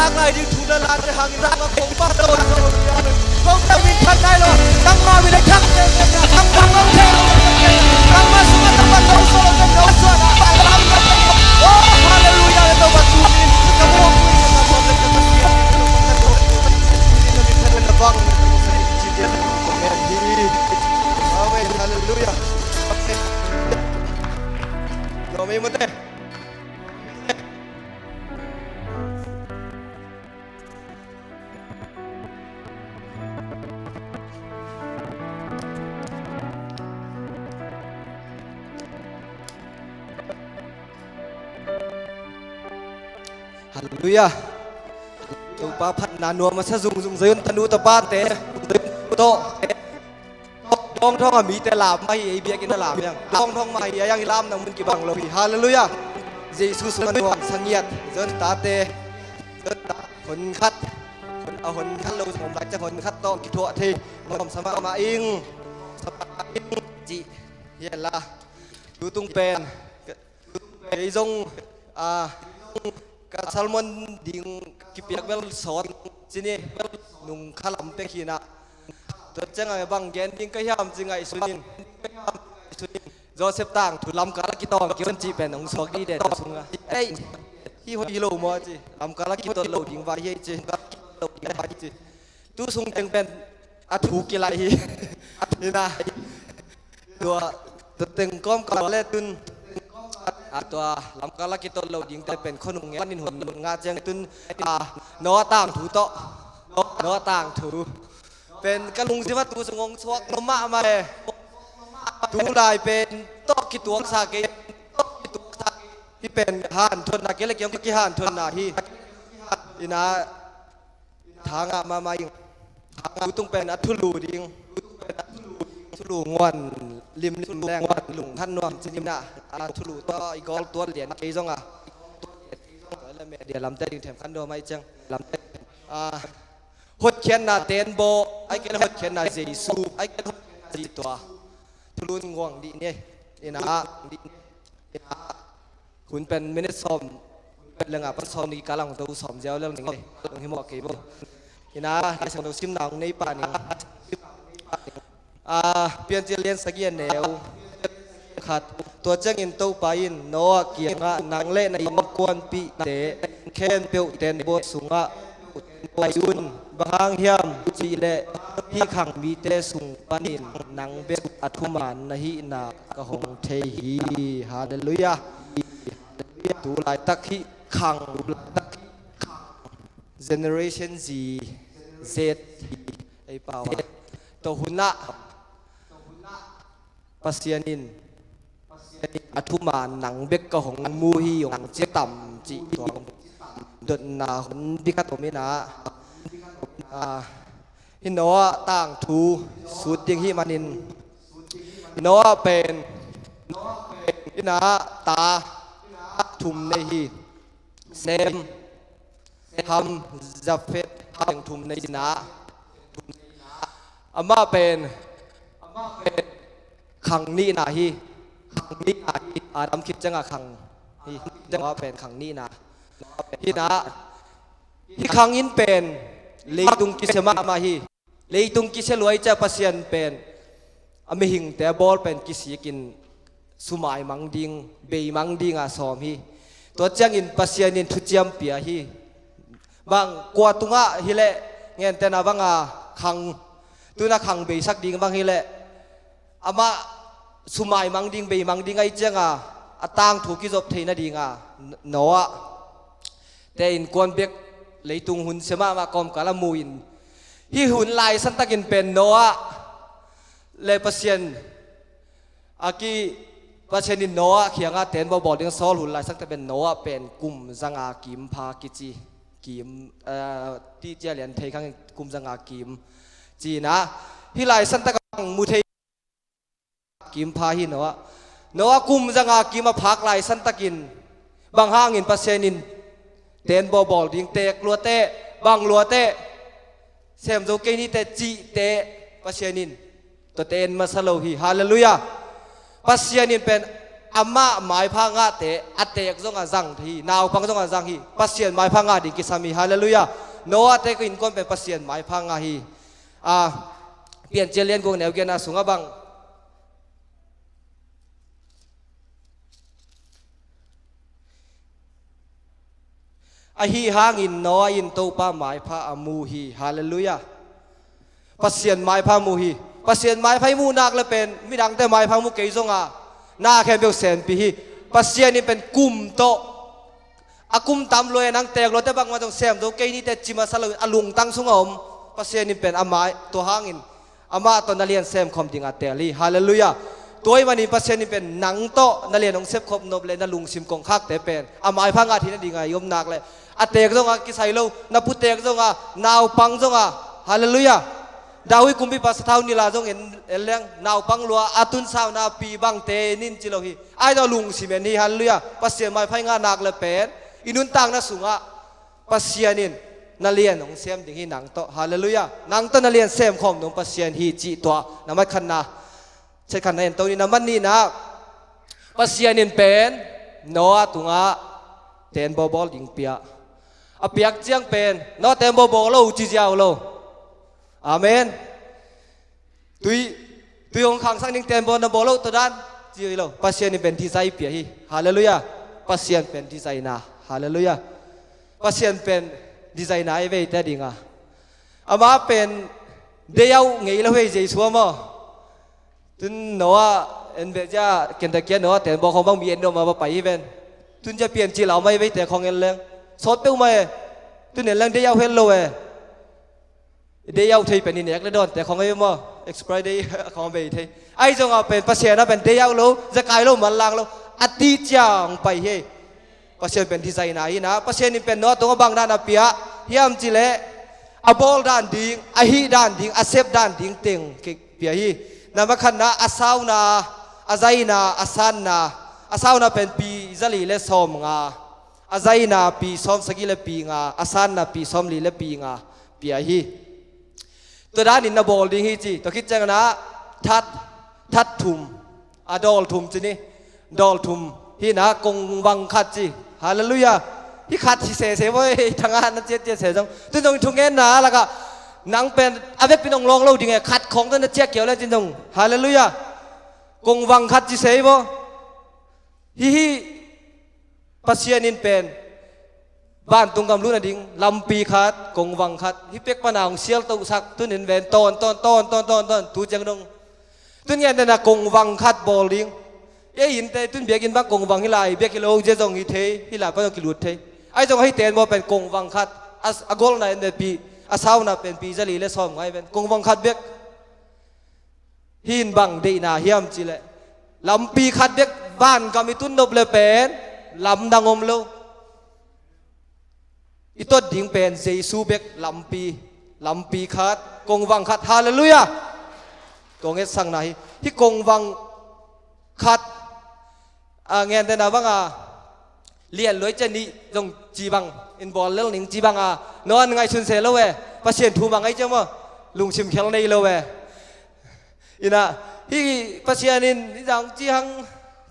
Tanglai ding thu na late hangin nang a kong pa to. Kong pa min phat nai lo. Nangma min a thang te. Nangma kong te. Nangma sung a tapa to so lo te no so na. Oh, hallelujah. Ka mo. Amen. Hallelujah. Amen. Amen. Halleluiah. Topa phatna nuam a sa zungzung Zion tanu tapate tawh Dawngthong a mite lam mah hi, ei biakinn a lam hiang. Dawngthong mah hi, a hiang i lam nang mun kibang lo hi. Halleluiah. Jesu sung a nuam sangiat Zion tate, Zion ta honkhat, a honkhat lo zong om lai ciang honkhat tawh kithuah thei nuam sa mahmah ing, sa mahmah ing cih hi a la. Tutung pen kei zong, a, ka sermon ding kipiak bel sawt cini nung khalam pek hinah. Tua ciangah bang gen ding ka hiam ci ngaihsun in, Joseph tangthu Lamka la kitawng kion cih pen hong suak dih deh tua sungah. Ei, hi hoi hi lo maw ci, Lamka la kitot lo ding vai hi ci. Tu sung teng pen a thu kilaih hi. Hinah. Tua, tua teng kawmkal le tun, a, tua Lamka la kitot lo dingte pen khonung ngen in hun ngah ciang tun, a, Noah tangthu tawh, Noah tangthu pen ka lungsim a tu sung hong suak lo mahmah e. Tulai pen tawh kituaksa kei, hih pen hanthotna kei le kiang kihanthohna hi. Hinah. Thangah mahmah ing. Tutung pen a thulu ding, thulu nguan limlim leng lunghan nuam cininah, a thulu tawh i gawl tuat lian kei zongah, tua le media lamte ding themkhan dawm ahi ciang, lamte, a, hotkhiatna tenbaw ai kei le hotkhiatna Jesu ai kei le hotkhiatna Jesu tua thulu nguang dih ni. Hinah. Hun pen minute sawm lengah pan sawm ni kalang to sawm ziau leng ning ei. Leng hi mawh kei bo. Hinah, Lai Siangtho simna hong nei pah ning. A, Piancil lian sagih a neu khat. Tua ciangin Topa in Noah kiangah, nang le na innkuanpihte khempeuh tenbaw sungah pai un, bang hang hiam cihleh hih khang mite sung panin nang bek a thuman na hihna ka hong thei hi. Halleluiah. Tu laitak hih khang Generation Z, Z ei pau a, tua hunah Pasian in a thuman nang bek ka hong mu hi hong ci tam cih tua dotna hun dikhat om inah, a, hih Noah tangthu sut ding hih manin Noah pen, Noah pen inah ta thum nei hi. Sem, Ham, Jafet, Ham thum nei inah. Amah pen, amah pen khang nihna hi. Khang nihna hi. Adam khit ciangah khang hi. Amah pen khang nihna. Hinah, hih khang in pen leitung kisia mahmah hi. Leitung kisia luai ciah Pasian pen a mihingte a bawl pen kisikin sumaimang ding, beimang dinga sawm hi. Tua ciangin Pasian in thuciam pia hi. Bang kua tungah hileh ngentena banga khang, tuna khang beisak ding bang hileh amah sumaimang ding, beimang ding ahi cianga a tangthu kizop theina dinga Noah te innkuan bek leitung hun sia mahmah kawmkal a mu in, hih hun laisan takin pen Noah le Pasian a ki, Pasian in Noah kiangah tenbaw bawl ding sawl hun laisan tak pen Noah pen kum zanga kim pha kici, kim, eh, ti cia lian thei khang kum zanga kim cinah, hih laisan tak a mu thei kim pha hi Noah. Noah kum zanga kim a phak laisan takin bang hangin Pasian in tenbaw bawl ding teek luate, bang luate, sem zo kei nite cihte Pasian in tua ten masa lo hi. Halleluiah. Pasian in pen Amah maipha ngahte a teek zongah zang hi, naupang zongah zang hi. Pasian maipha ngah ding kisam hi. Halleluiah. Noah te innkuan pen Pasian maipha ngah hi. A, Piancil lian guk neu giatna sungah bang, ahi hangin Noah in Topa maipha a mu hi. Halleluiah. Pasian maipha mu hi. Pasian maipha i muh nak le pen midangte maipha mu kei zonga na khempeuh sempih hi. Pasian in pen kum tawh, a kum tam lua, nang teek luate bangmah zong sem zo kei nite ci masa lo, a lungtang sungah om. Pasian in pen a mai, tua hangin amah tawh na lian semkhawm dingah teel hi. Halleluiah. Tua ahih manin Pasian in pen nang tawh na lian hong sepkhop nop le na lungsim kongkhakte pen a maipha ngah theihna dingah i om nak le a teek zongah kisai lo, na puteek zongah, naupang zongah. Halleluiah. David kumpipa sathau nilh a zong en, en leng, naupang lua a tunsauna pi bangte en in ci lo hi. Ahi zong lungsim en hi. Halleluiah. Pasian maipha i ngah nak le pen i nuntakna sungah Pasian in na lian hong sem ding hi nang tawh. Halleluiah. Nang tawh na lian semkhawm ding Pasian hi cih tua na mai khatna. Chet khatna en to ni. Na man nihna, Pasian in pen Noah tungah teenbaw bawl ding pia. A piak ciang pen Noah teenbaw bawl lo ci ziau lo. Amen. Tui, tui hong khangsak ding teenbaw na bawl lo tua dan ci lo. Pasian in pen design pia hi. Halleluiah. Pasian pen design na. Halleluiah. Pasian pen design na i veite dinga. Amah pen day out ngei lo hi Jesu a maw. Tun Noah en beh cia, ken ta kia Noah teenbaw khawng bang mi en nuam a va pai hi ven. Tun cia Piancil a om a i veite khawng en leng sawt peuhmah e. Tun en leng day out het lo e. Day out thei pen i nek le dawnte khawng a i ve maw. Expiry day khawng a bei thei. Ahi zongah pen Pasian a pen day out lo, zekai lo, manlang lo. A tih ciang pai hi. Pasian pen design na hi na. Pasian in pen Noah tungah bang dan a pia hiam cih leh a bawl dan ding, a hih dan ding, a sep dan ding teng ki-, pia hi. Na mai khatna, a sauna, a zaina, a sanna. A sauna pen pi zali le sawmnga, a zaina pi sawmsagih le pi nga, a sanna pi sawmli le pi nga pia hi. Tua danin na bawl ding hi ci. Tua khit ciangin ah that, that thum, a dawl thum ci ni. Dawl thum hi na, kongvang khat ci. Halleluiah. Hih khat hi sese voi, thangah na ciatciat se zong. Tun zong thungenna lakah nang pen a vekpi in hong lawng lo ding e, khat khawng tawh na ciah kiau le cin zong. Halleluiah. Kongvang khat ci se hi vo. Hih, hih Pasian in pen vantung gam lut nading lampi khat, kongvang khat, hih pek pana hong sialtohsak, tun in ven tawn, tawn, tawn, tawn, tawn, tawn, tu ciang dong. Tun ngen dena kongvang khat bawl ding. Ei innte tun biakinn bang kongvang hi lai, biak hi lo, zia zong hi thei, hih lai pan zong kilut thei. Ahi zong hih teenbaw pen kongvang khat, a, a golna en pi, a sauna pen pi zali le sawm ngai ven, kongvang khat bek. Hih in bang deihna hiam cih leh lampi khat bek, vangam i tun nop le pen lamdang om lo. I tot ding pen Jesu bek lampi, lampi khat, kongvang khat. Halleluiah. Tua ngetsakna hi. Hih kongvang khat, a, ngen dena banga lian luai cia nih zong ci bang in bawl lel ning ci banga, Noah in ngaihsun se lo e. Pasian thu mang ahi cia maw, lungsim khel nei lo e. Ina, hih Pasian in hih zang ci hang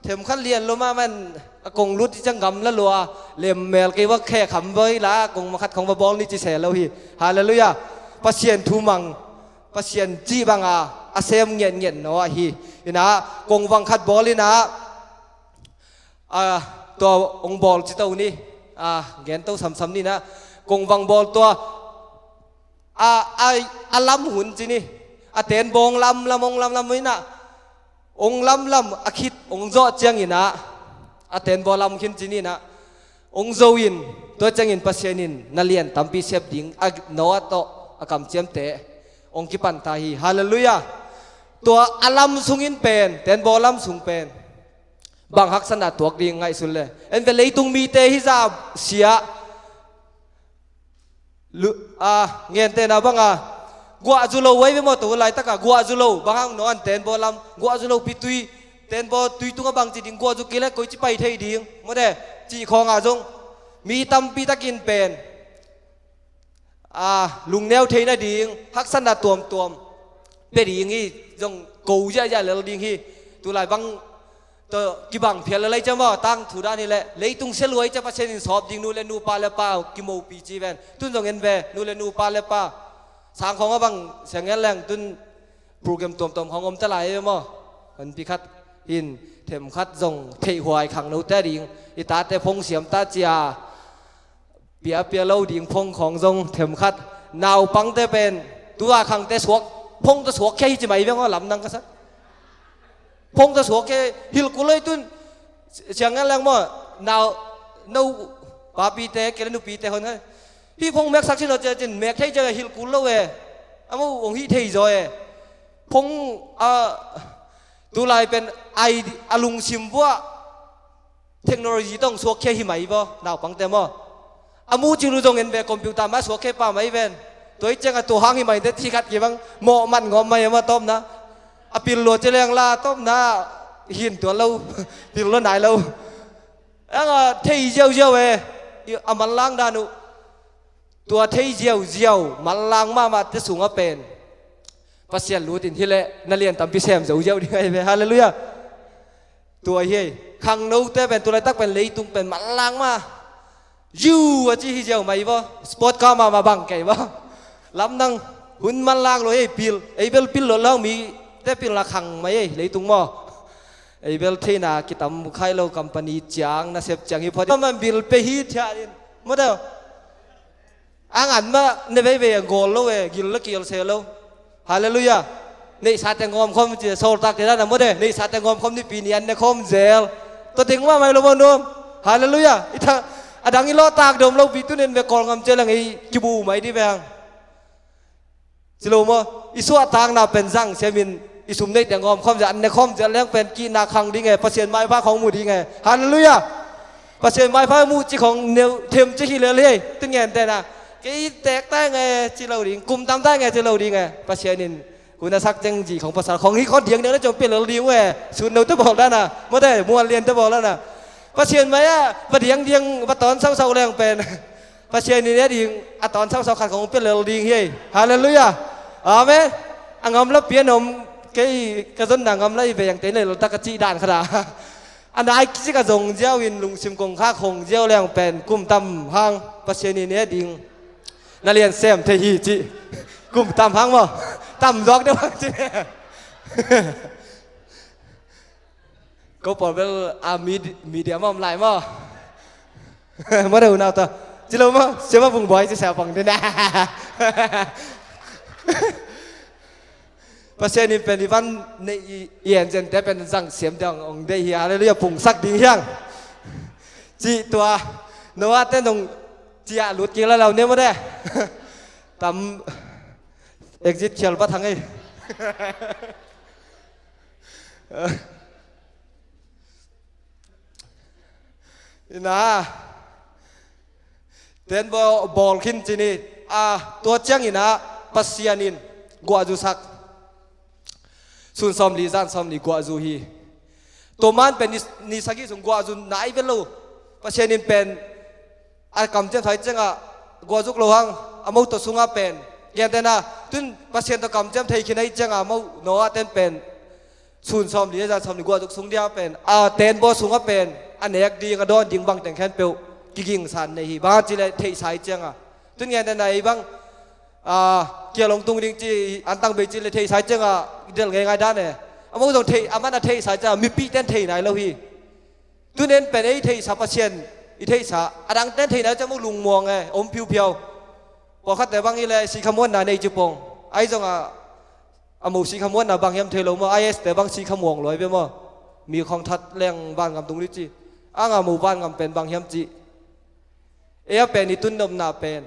themkhat lian lo mah man, a kong lut hi ciang gam la lua, lemmel kei va khe kham voi la, kongvang khat khawng va bawl ni ci se lo hi. Halleluiah. Pasian thu mang, Pasian cih banga a sem ngiatngiat Noah hi. Ina, kongvang khat bawl ina, a, tua hong bawl ci to ni. A, gen to samsam ni na. Kongvang bawl tua, a, a, a lam hun ci ni. A teenbaw hong lamlam, hong lamlam ina, hong lamlam a khit hong zawh ciangin ah, a teenbaw lam khin ci ni na. Hong zo in, tua ciangin Pasian in na lian tampi sep ding, a, Noah tawh a kamciamte hong kipan ta hi. Halleluiah. Tua a lam sungin pen, teenbaw lam sung pen bang haksatna tuak ding ngaihsun le. En ve, leitung mite hih zah siah, lu-, a, ngentehna banga guahzu lo vai ve maw, tua laitaka guahzu lo, bang hang Noah in teenbaw lam, guahzu lo pi tui, teenbaw tui tungah bang ci ding, guahzu kei le koi ci pai thei ding maw de, cih khawngah zong mi tampi takin pen, a, lungneu thei nading haksatna tuamtuam pia ding hi. Zong ko ziahziah lel ding hi. Tulai bang tawh kibang phial le lai cia maw, tangthu dan hi leh leitung sia luai cia Pasian in sawp ding nu le nu, pa le pa kimupi ci ven. Tun zong en ve, nu le nu, pa le pa, sang khawng a bang siang en leng tun program tuamtuam khawng om ta lai ve maw. Honpi khat hin themkhat zong theihhuai khangnote ding, i tate phone siam ta cia piapia lo ding phone khawng zong themkhat. Naupangte pen tua khangte suak, phone tawh suak khia hi ci mai veng aw, lamdang ka sa. Phone tawh suak khia, hilh kul lo hi tun. Siang ngal leng maw, nau, no, papite kei le nupite hon kha, hih phone meksak sin aw cia cin mek thei cia hilh kul lo e. A mo ong hih thei zaw e. Phone a, tulai pen ai a lungsim vuah technology tawh suak khia hi mai vaw, naupangte maw. A mucik lu zong en ve, computer mah suak khia pah mai ven. Tua hi ciangah tua hang hi mai te ci khat kibang mawh man ngawm mai a maw, tawpna a pil lua ci leng la tawpna hin tuan lo, pil lua nai lo. Anga thei ziauziau e, a manlang dan uh. Tua thei ziauziau, manlang mahmah te sungah pen Pasian lut in hi leh na lian tampi sem zo ziau ding ahi ve. Halleluiah. Tua hi ei. Khangnote pen tulaitak pen leitung pen manlang mah. Ziu a ci hi ziau mai vaw. Sport car mahmah bang kei vaw. Lamdang, hun manlang lo ei, pil. Ei bel pil lo lang, mite pilna khang mai ei leitung maw. Ei bel theihna kitam khai lo, company ciang, nasep ciang hi phot. Man bil pe hi thiah in. Maw deuh. A ngan mah ne veivei a gawl lo e, gil la kial se lo. Halleluiah. Neihsate ngawm khawm ci, sawltakte dan a maw de, neihsate ngawm khawm nipi ni an ne khawm zel. Tua teng mah mai lo maw nuam. Halleluiah. I thah a dang i lawhtak dawm lo pi, tunin ve Kawlngam cia leng ei kibu mai di ve hang. Ci lo maw, i suahtakna pen zang siamin i sum neihte ngawm khawm zel, an ne khawm zel leng pen kihna khang ding e, Pasian maipha khawng mu ding e. Halleluiah. Pasian maipha mu ci khawng neu them ci hi lel hi ei. Tun ngen tena, kei tek tai nge ci lo ding, kum tam tai nge ci lo ding e. Pasian in hun a sak ceng zi khawng pasal khawng hi khawng diangdiang na ciong pia lel ding uh e. Sun no te bawl dana, maw te mual lian te bawl dana. Pasian mai ah va diangdiang va tawn sausau leng pen Pasian in e ding a tawn sausau khat khawng pia lel ding hi ei. Halleluiah. Amen. A ngamla pian om, kei ka zonna ngamla i veng te nei leltak ka cih dan khat a. A nai kici ka zong ziau in lungsim kong kha khong ziau leng pen kum tam hang Pasian in e ding na lian sem thei hi ci. Kum tam hang maw. Tam zawk deuh hang ci. Ko pawl bel a mid-, media mah om lai maw. Maw deuh nau ta. Ci lo maw, siama bung buai ci sia pang dena. Pasian in pen i van nei i, i en zen te pen zang siam deuh ong dei hi. Halleluiah, pungsak ding hiang. Ci tua Noah te nong cia lut kik la lau ne maw de. Tam exit khial va thang ei. Ina. Ten bawl, bawl khin cini. A, tua ciang ina Pasian in guahzu sak. Sun sawm li zan sawm li guahzu hi. Tua man pen ni, ni sagih sung guahzu nai vet lo. Pasian in pen a kamciam thai ciangah guahzuk lo hang a mo tawh sungah pen. Gentena, tun Pasian tawh kamciam thei khin ahi ciangah a mo Noah ten pen sun sawm li zan sawm li guahzuk sung dia pen, a tenbaw sungah pen a nek ding, a dawn ding bangteng khempeuh kigingsan nei hi. Bang ci le theihsa hi ciangah. Tun ngen den a ei bang, a, kial hong tung ding ci, antang bei ci le theihsa hi ciangah del ngeingai dan e. A mo zong theih, a man a theihsa hi ciangah mipih ten thei nai lo hi. Tun en pen ei theihsa Pasian i theihsa, a dang ten thei nai lo ciang mo lungmuang e, om phiuphiau. Pawlkhatte bang i le sikhamuanna nei ci pong. Ahi zongah a mo sikhamuanna bang hiam thei lo maw, I S te bang sikhamuang luai ve maw. Mi khawng that leng vangam tung dih ci. Anga mo vangam pen bang hiam ci. Ei a pen i tun nopna pen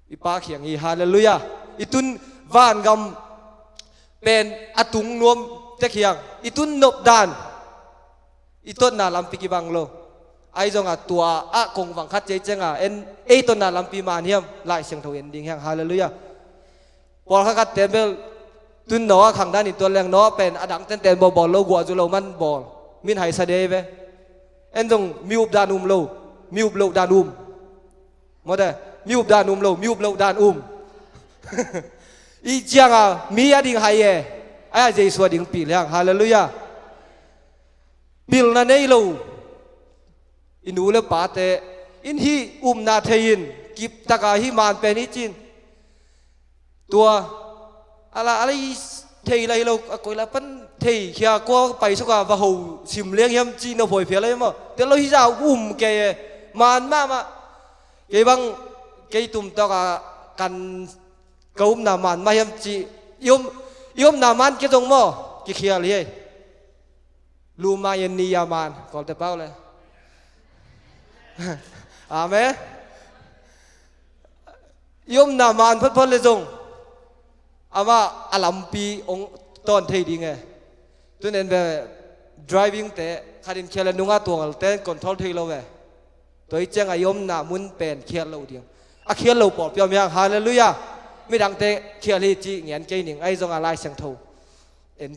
i Pa khiang hi. Halleluiah. I tun vangam pen a tung nuam tek hiang. I tun nop dan i totna lampi kibang lo. Ahi zongah tua ah kong vang khat ciai ciangah en ei totna lampi man hiam, Lai Siangtho en ding hiang. Halleluiah. Pawlkhat khat ten bel tun Noah khang dan in tuan leng Noah pen a dang ten ten bawl bawl lo, guahzu lo man bawl. Min haisa dei ve. En zong mi up dan um lo, mi up loh dan um. Maw de, mi up dan um lo, mi up loh dan um. I ciangah mi a ding hai e, a Jesu a ding pil hiang. Halleluiah. pilna nei lo i nu le pate in hih upna thei in kiptaka hih man pen hi cin. Tua ala ala i thei la hi lo, a koi la pan thei khia, kua pai suka va ho sim leng hiam ci na poi phia la hi maw? Tel lo hi za um kei e, man mahmah. Kei bang kei tum tawka kan ka upna man mah hiam ci, i um i upna man kei zong maw, kikhial hi ei. Luma yan ni ya man, Kawlte pau le. Amen. I omna man photphot le zong amah a lampi hong tawn thei ding e. Tunen ve, driving te khatin khial a nunga tuangal ten control thei lo ve. Tua i cianga i omna mun pen khial lo ding. A khial lo pawlpi om hiang, halleluiah. Midangte khial hi ci ngen kei ning, ahi zonga Lai Siangtho en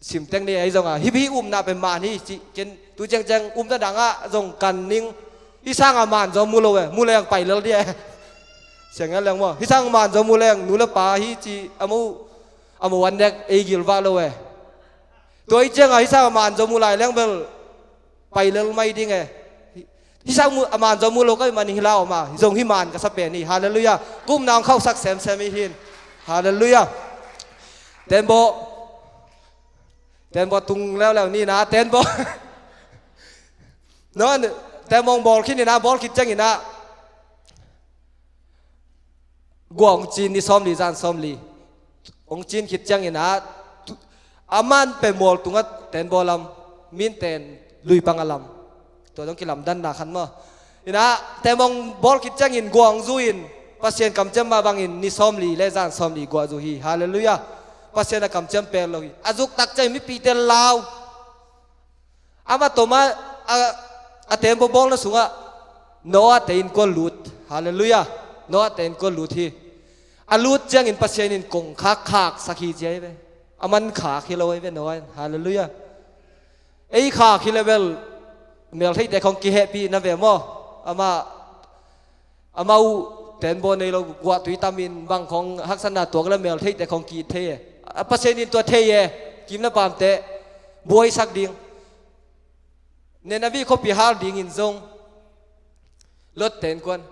simtek ni, ahi zonga hih upna pen man hi ci. Ken tu ciangciang upna dangah zong kan ning. Hih sanga man zaw mu lo e, mu leng pai lel dia e. Siang ngen leng maw, hih sang man zaw mu leng nu le pa hi ci a mu, a mu an dek ei gilvah lo e. Tua i cianga hih sanga man zaw mu lai leng bel pai lel mai ding e. Hih sang mu, a man zaw mu lo ka hih manin hi lau ma, zong hih man ka sa pen hi. Halleluiah. Kumna hong khauhsak semsem hi hin. Halleluiah. Tenbaw, tenbaw tung leuleu ni na, tenbaw. No, tenbaw hong bawl khin hi na, bawl khit ciangin ah gua hong cin, ni sawmli zan sawmli hong cin khit ciangin ah, tu-, a man pen mual tungah tenbaw lam, min ten lui pang a lam. Tua dong kilamdanna khan maw. Inah tenbaw hong bawl khit ciangin gua hong zu in, Pasian kamciam mah bangin ni sawmli le zan sawmli gua zu hi. Halleluiah. Pasian a kamciam pel lo hi. A zuk tak ciangin mipite lau. Amah tawh mah a, a tenbaw bawlna sungah Noah te innkuan lut. Halleluiah. Noah te innkuan lut hi. A lut ciangin Pasian in kongkhak khaksak hi ci ahi ve. A man khak hi lo ahi ve Noah in. Halleluiah. Ei khak hi le bel meltheite khong kihehpih na ve maw? Amah amau tenbaw nei lo, guahtui tamin bang khong haksatna tuak le meltheite khong ki-it thei e. A Pasian in tua thei e. Kimna pamte buaisak ding. Nineveh khuapi hal dingin zong Lot te innkuan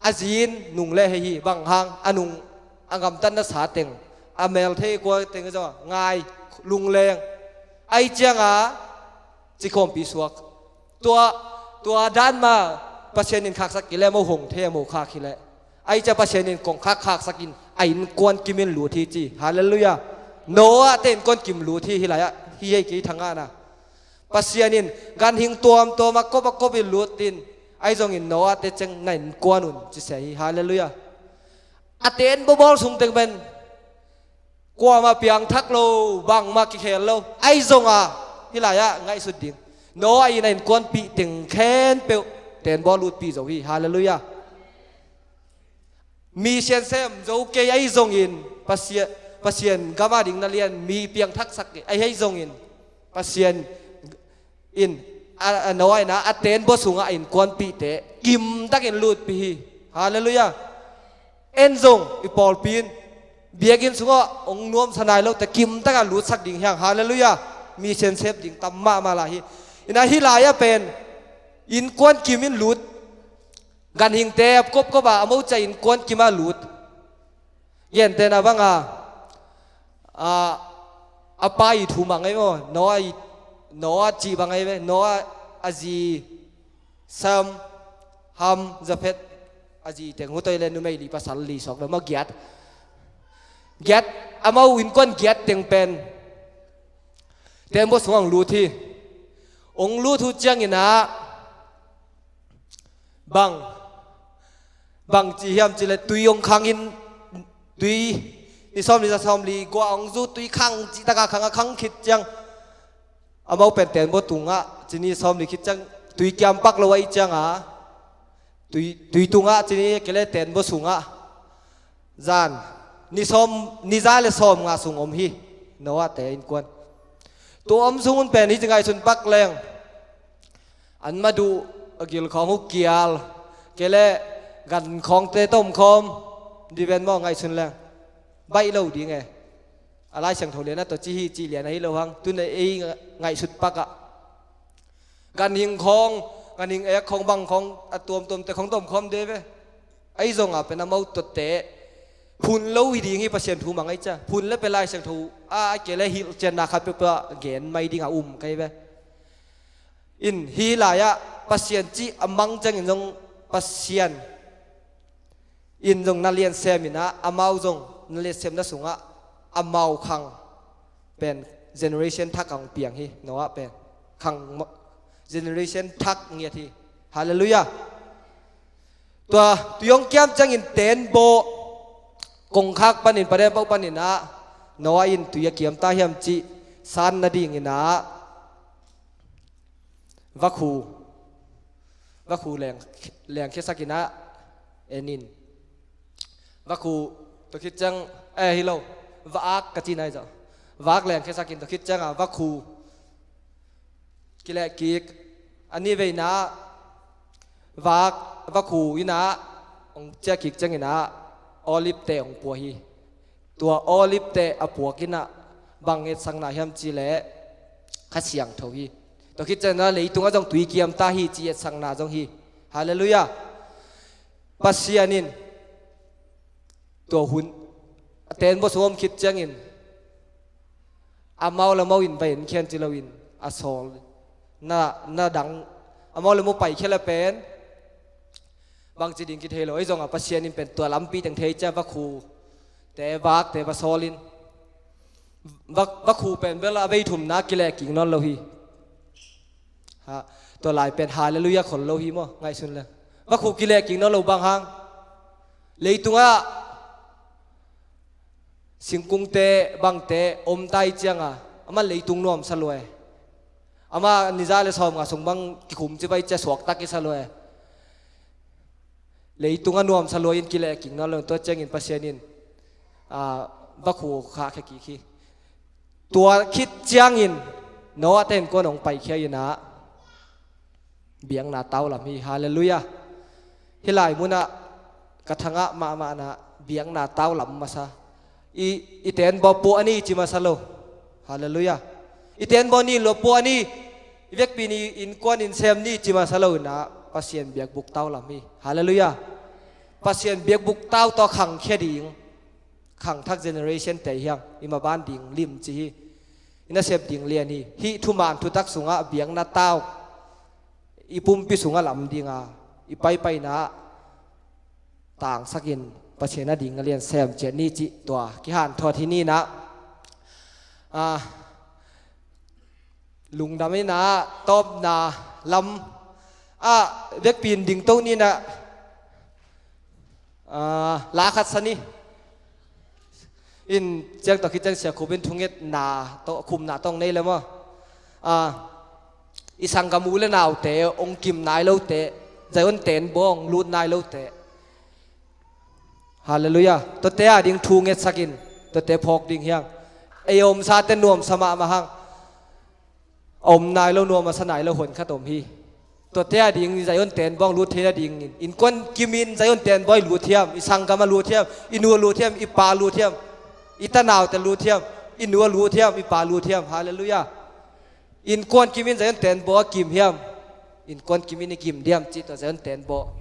a zi in nung le hei hi, bang hang a nung a gamtatna sa teng, a melthei kua teng zong a ngai, lungleng. Ahi cianga cikhawmpi suak. Tua, tua dan ma Pasian in khaksak kei le mo hong thei a mo khak hi le. Ahi cia Pasian in kongkhak khaksak in a innkuan kimin lut hi ci. Halleluiah. Noah te innkuan kim lut hi, hi lai-ah hi hei kei thangahna. Pasian in ganhing tuamtuam a kop a kop in lut in, ahi zongin Noah te ceng na innkuan un ci se hi. Halleluiah. A tenbaw bawl sung teng pen kuamah piangthak lo, bangmah kikhel lo. Ahi zonga hih lai-ah ngaihsut ding. Noah in a innkuanpih teng khempeuh tenbaw lutpih zo hi. Halleluiah. Mi siansem zo kei ahi zongin Pasian, Pasian gama ding na lian, mi piangthaksak kei ahi zongin Pasian in a, a Noah in a, a tenbaw sungah a innkuanpihte kimtakin lutpih hi. Halleluiah. En zong i pawlpi in biakinn sungah hong nuamsa nai lote kimtaka lutsak ding hiang. Halleluiah. Mi siansep ding tam mahmah lai hi. Inah hih lai-ah pen innkuan kimin lut, ganhingte a kopkop a a mocia innkuan kimah lut. Gentehna banga a, a pa i thu mang ei maw? Noah i, Noah cih bang ei ve. Noah a zi Sam, Ham, Jafet, a zi teng hutoi le numei li pasal li suak ve maw, giat. Giat, amau innkuan giat teng pen tenbaw sung hong lut hi. Hong lut uh ciangin ah bang, bang ci hiam ci le tui hong khangin, tui ni sawmli za sawmli gua hong zu tui khang cih taka khang a khang khit ciang amau pen tenbaw tungah ci ni sawmli khit ciang tui kiampak lo ahi cianga tui, tui tungah ci ni kei le tenbaw sungah zan ni sawm, ni za le sawmnga sung om hi. Noah te innkuan tua om sung un pen hi ci ngaihsun pak leng. An madu a gilkhawng uh kial kei le gankhawngte tomkhawm diven maw ngaihsun leng. Baih lo ding e. A Lai Siangtho lian a tawh ci hi cih lian ahi lo hang. Tun ei ngaihsut pakah Ganhing khawng, ganhing ek khawng, bang khawng, a tuamtuamte khawng tawm khawm de ve. Ahi zongah pen amau tuate phun lo hi ding hi. Pasian thu mang ahi cia, phun le pia Lai Siangtho a, a kei le hilhcianna khat peuhpeuh gen mai dingah um kei ve. In hih lai-ah Pasian cih a mang ciangin zong Pasian in zong na liansem inah, amau zong na liansemna sungah amau khang pen generation thak a hong piang hi. Noah pen khang ma-, generation thak ngiat hi. Halleluiah. Tua tui hong kiam ciangin tenbaw kongkhak panin, paden pauk paninah Noah in tui a kiam ta hiam cih san nadinginah vakhu, vakhu leng, lengkhiasak inah en in. Vakhu tua khit ciang, eh, hi lo, vaak ka cihna hi zaw. Vaak lengkhiasak in tua khit ciangah vakhu kileh kik. A nih veinah vaak, vakhu inah hong ciah kik cianginah olive teh hong pua hi. Tua olive teh a puak inah bang etsakna hiam cih leh Kha Siangtho hi. Tua khit cianginah leitungah zong tui kiam ta hi cih etsakna zong hi. Halleluiah. Pasian in tua hun a tenbaw sung om khit ciangin amau le amau in va en khian ci loin a sawl na, na dang, amau le amau paikhia le pen bangci ding kithei lo. Ahi zongah Pasian in pen tua lampi teng thei cia, vakhute, vaakte va sawlin, va, vakhu pen bel a vei thumna kileh kik nawn lo hi. Ha, tua lai pen halleluiah khol lo hi maw, ngaihsun le. Vakhu kileh kik nawn lo bang hang, leitungah singkungte bangte om ta i cianga, amah leitung nuamsa lua e. Amah ni za le sawmnga sung bang kikhum ci pai cia suakta kisa lua e. Leitungah nuamsa lua in kileh kik nawn lo, tua ciangin Pasian in, ah, vakhu khahkhia kik hi. Tua khit ciangin Noah te innkuan hong paikhia inah biakna taulam hi. Halleluiah. Hih lai munah ka thangah mahmahna biakna taulam masa. I, i tenbaw pua a ni ci masa lo. Halleluiah. I tenbaw ni lua pua a ni. I vekpi ni innkuan in sem ni ci masa lo inah Pasian biakbuk taulam hi. Halleluiah. Pasian biakbuk tau tawh khangkhia ding, khangthak generation te hiam, i maban ding lim ci hi. I nasep ding lian hi. Hih thuman thutak sungah biakna tau i pumpi sungah lam dinga i paipaina tangsakin Pasian a ding a lian sem ciat ni cih tua kihanthawn hi ninah, ah, lungdam inah tawpna lam ah vekpi in dingto ninah, ah, la khat sa ni. In ciang tawh khit ciang Sia Khup in thungetna tawh, khumna tawh nei le maw? Ah, i sanggam u le naute hong kim nai lote, Zion tenbaw hong lut nai lote. Halleluiah. Tuate a ding thu ngetsakin tuate phawk ding hiang. Ei a omsate nuamsa mahmah hang. A om nai lo, nuam a sa nai lo hon khat om hi. Tuate a ding Zion tenbaw lut theina dingin, innkuan kimin Zion tenbaw i lut hiam, i sanggam a lut hiam, i nu a lut hiam, i pa a lut hiam, i tanaute lut hiam, i nu a lut hiam, i pa a lut hiam. Halleluiah. Innkuan kimin Zion tenbaw a kim hiam? Innkuan kimin i kim diam cih tua Zion tenbaw.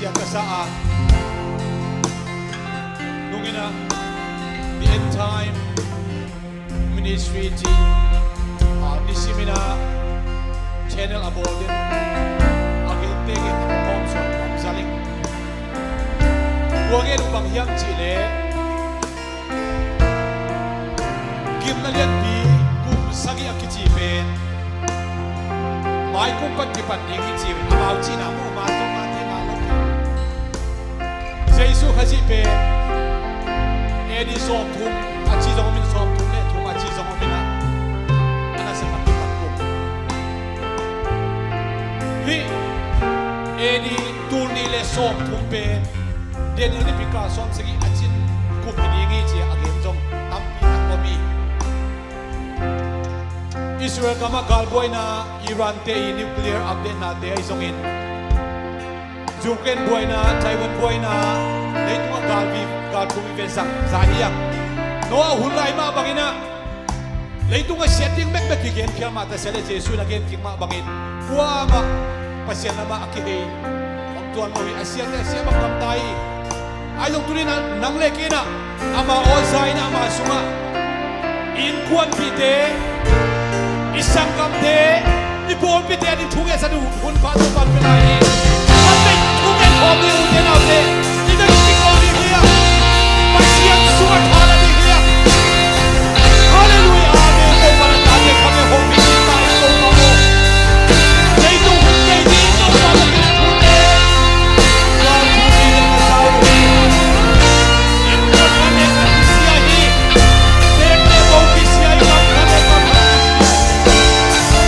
Ka sa a, nungin ah The End Time Ministry ci, ah, nisimin ah channel a bawl den a gen tengin a pawm suan pawm zaling. Kua gen uh bang hiam cih leh, gimna lianpi kum sagih a kici pen mai kum pan kipan ding hi ci, amau cihna maw, amau tawh amau thei amau lo. Jesu Khazih pen A D sawmthum a ci zong om in, sawmthum le thum a ci zong om in ah, a nasep a kipan kum. Hih A D tul nih le sawmthum pen Daniel nipi kal sawmsagih a cin kum hi ding hi ci a gen zong tampi tak om hi. Israel gamah galbuaina, Iran te i nuclear update nate ahi zongin, Ukraine buaina, Taiwan buaina, leitungah galvi, galpum i ve zang za hi ang. Noah hun lai mah bangin ah leitung a siat ding bekbek kigen khial mah ta sia le, Jesu in a gen kik mah bangin kuamah Pasian lamah a kihei om tuan lo hi. A siate a sia bang gamta hi. Ahi zong tuni in ah nang le kei in ah ama aw za in ah ama sungah i innkuanpihte, i sanggamte, i pawlpite a ding thungetsan hun pha Topa'n pia lai hi. An nei thungen khawm ding ute naute, i dang i kik khawm ding hi a, Pasian sungah tha la ding hi a. Halleluiah, amen. Topa na tate kham e, hong mi ki ta i Topa aw. Leitung hun kei ding Topa na ki thute. Ka thu mi le ka sau hi. In ka khan e ka kisia hi. Tek te bo kisia hi, kam khan e kam khan kisia.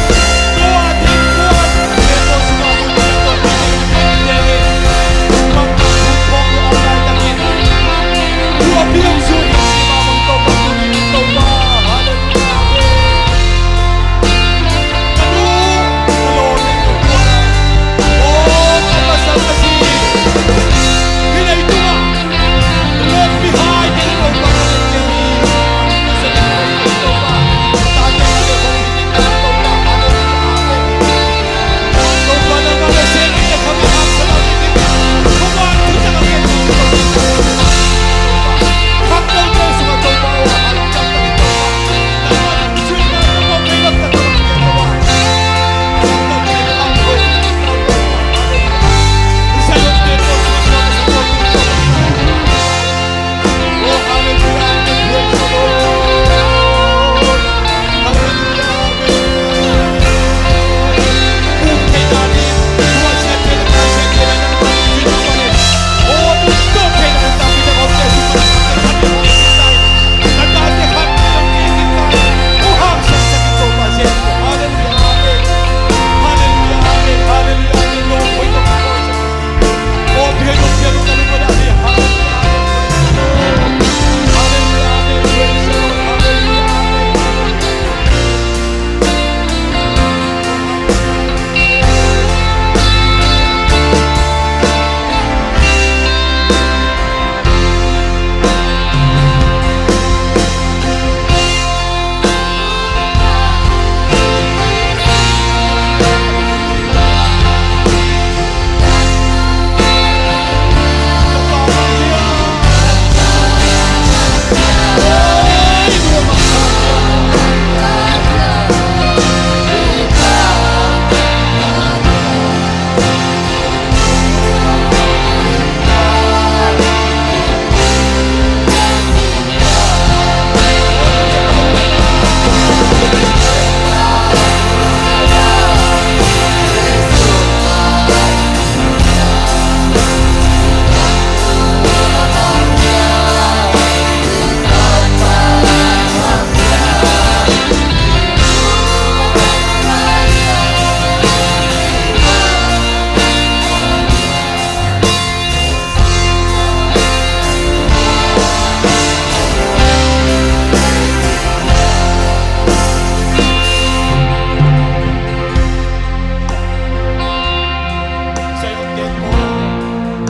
Zion te maw,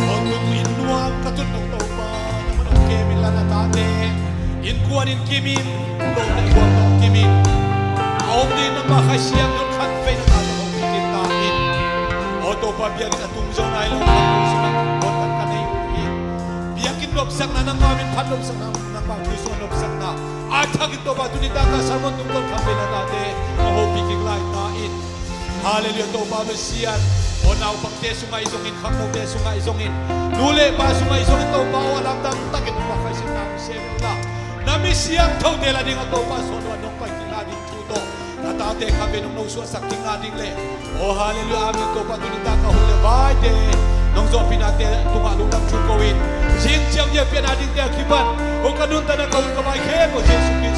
hong nung inn nuam ka tut nong Topa, na mun hong kem in la na tate, innkuan in kim in, lo le gual tawh kim in, a om ding nangmah Kha Siangtho khanveina tate hong pikin ta in. Aw Topa, biakinn a tung zo nai lo, khan lo sungah Nopsakna nangmah min phat, nopsakna nangmah thu sungah nopsakna a thakin Topa tuni taka sermon tungtawn khat vei na tate hong hopih kik lai ta in. Halleluiah. Topa Messiah, aw naupangte sungah i zongin, khangnote sungah i zongin, nu le pa sungah i zongin Topa aw a lamdang takin Topa Kha Siangtho na hong sem inla, na mi siangthote la dingah Topa sawtluat nong pai kik na ding thu tawh na tate khat vei nong nosuahsak kik na ding le. Aw halleluiah, amen. Topa tuni taka hun le vaite nong zawhpihnate tungah lungdam thu ko in, zing ciang biakpiakna dingte a kipan aw ka nuntakna ka hun ka vai khempeuh Jesu Khrist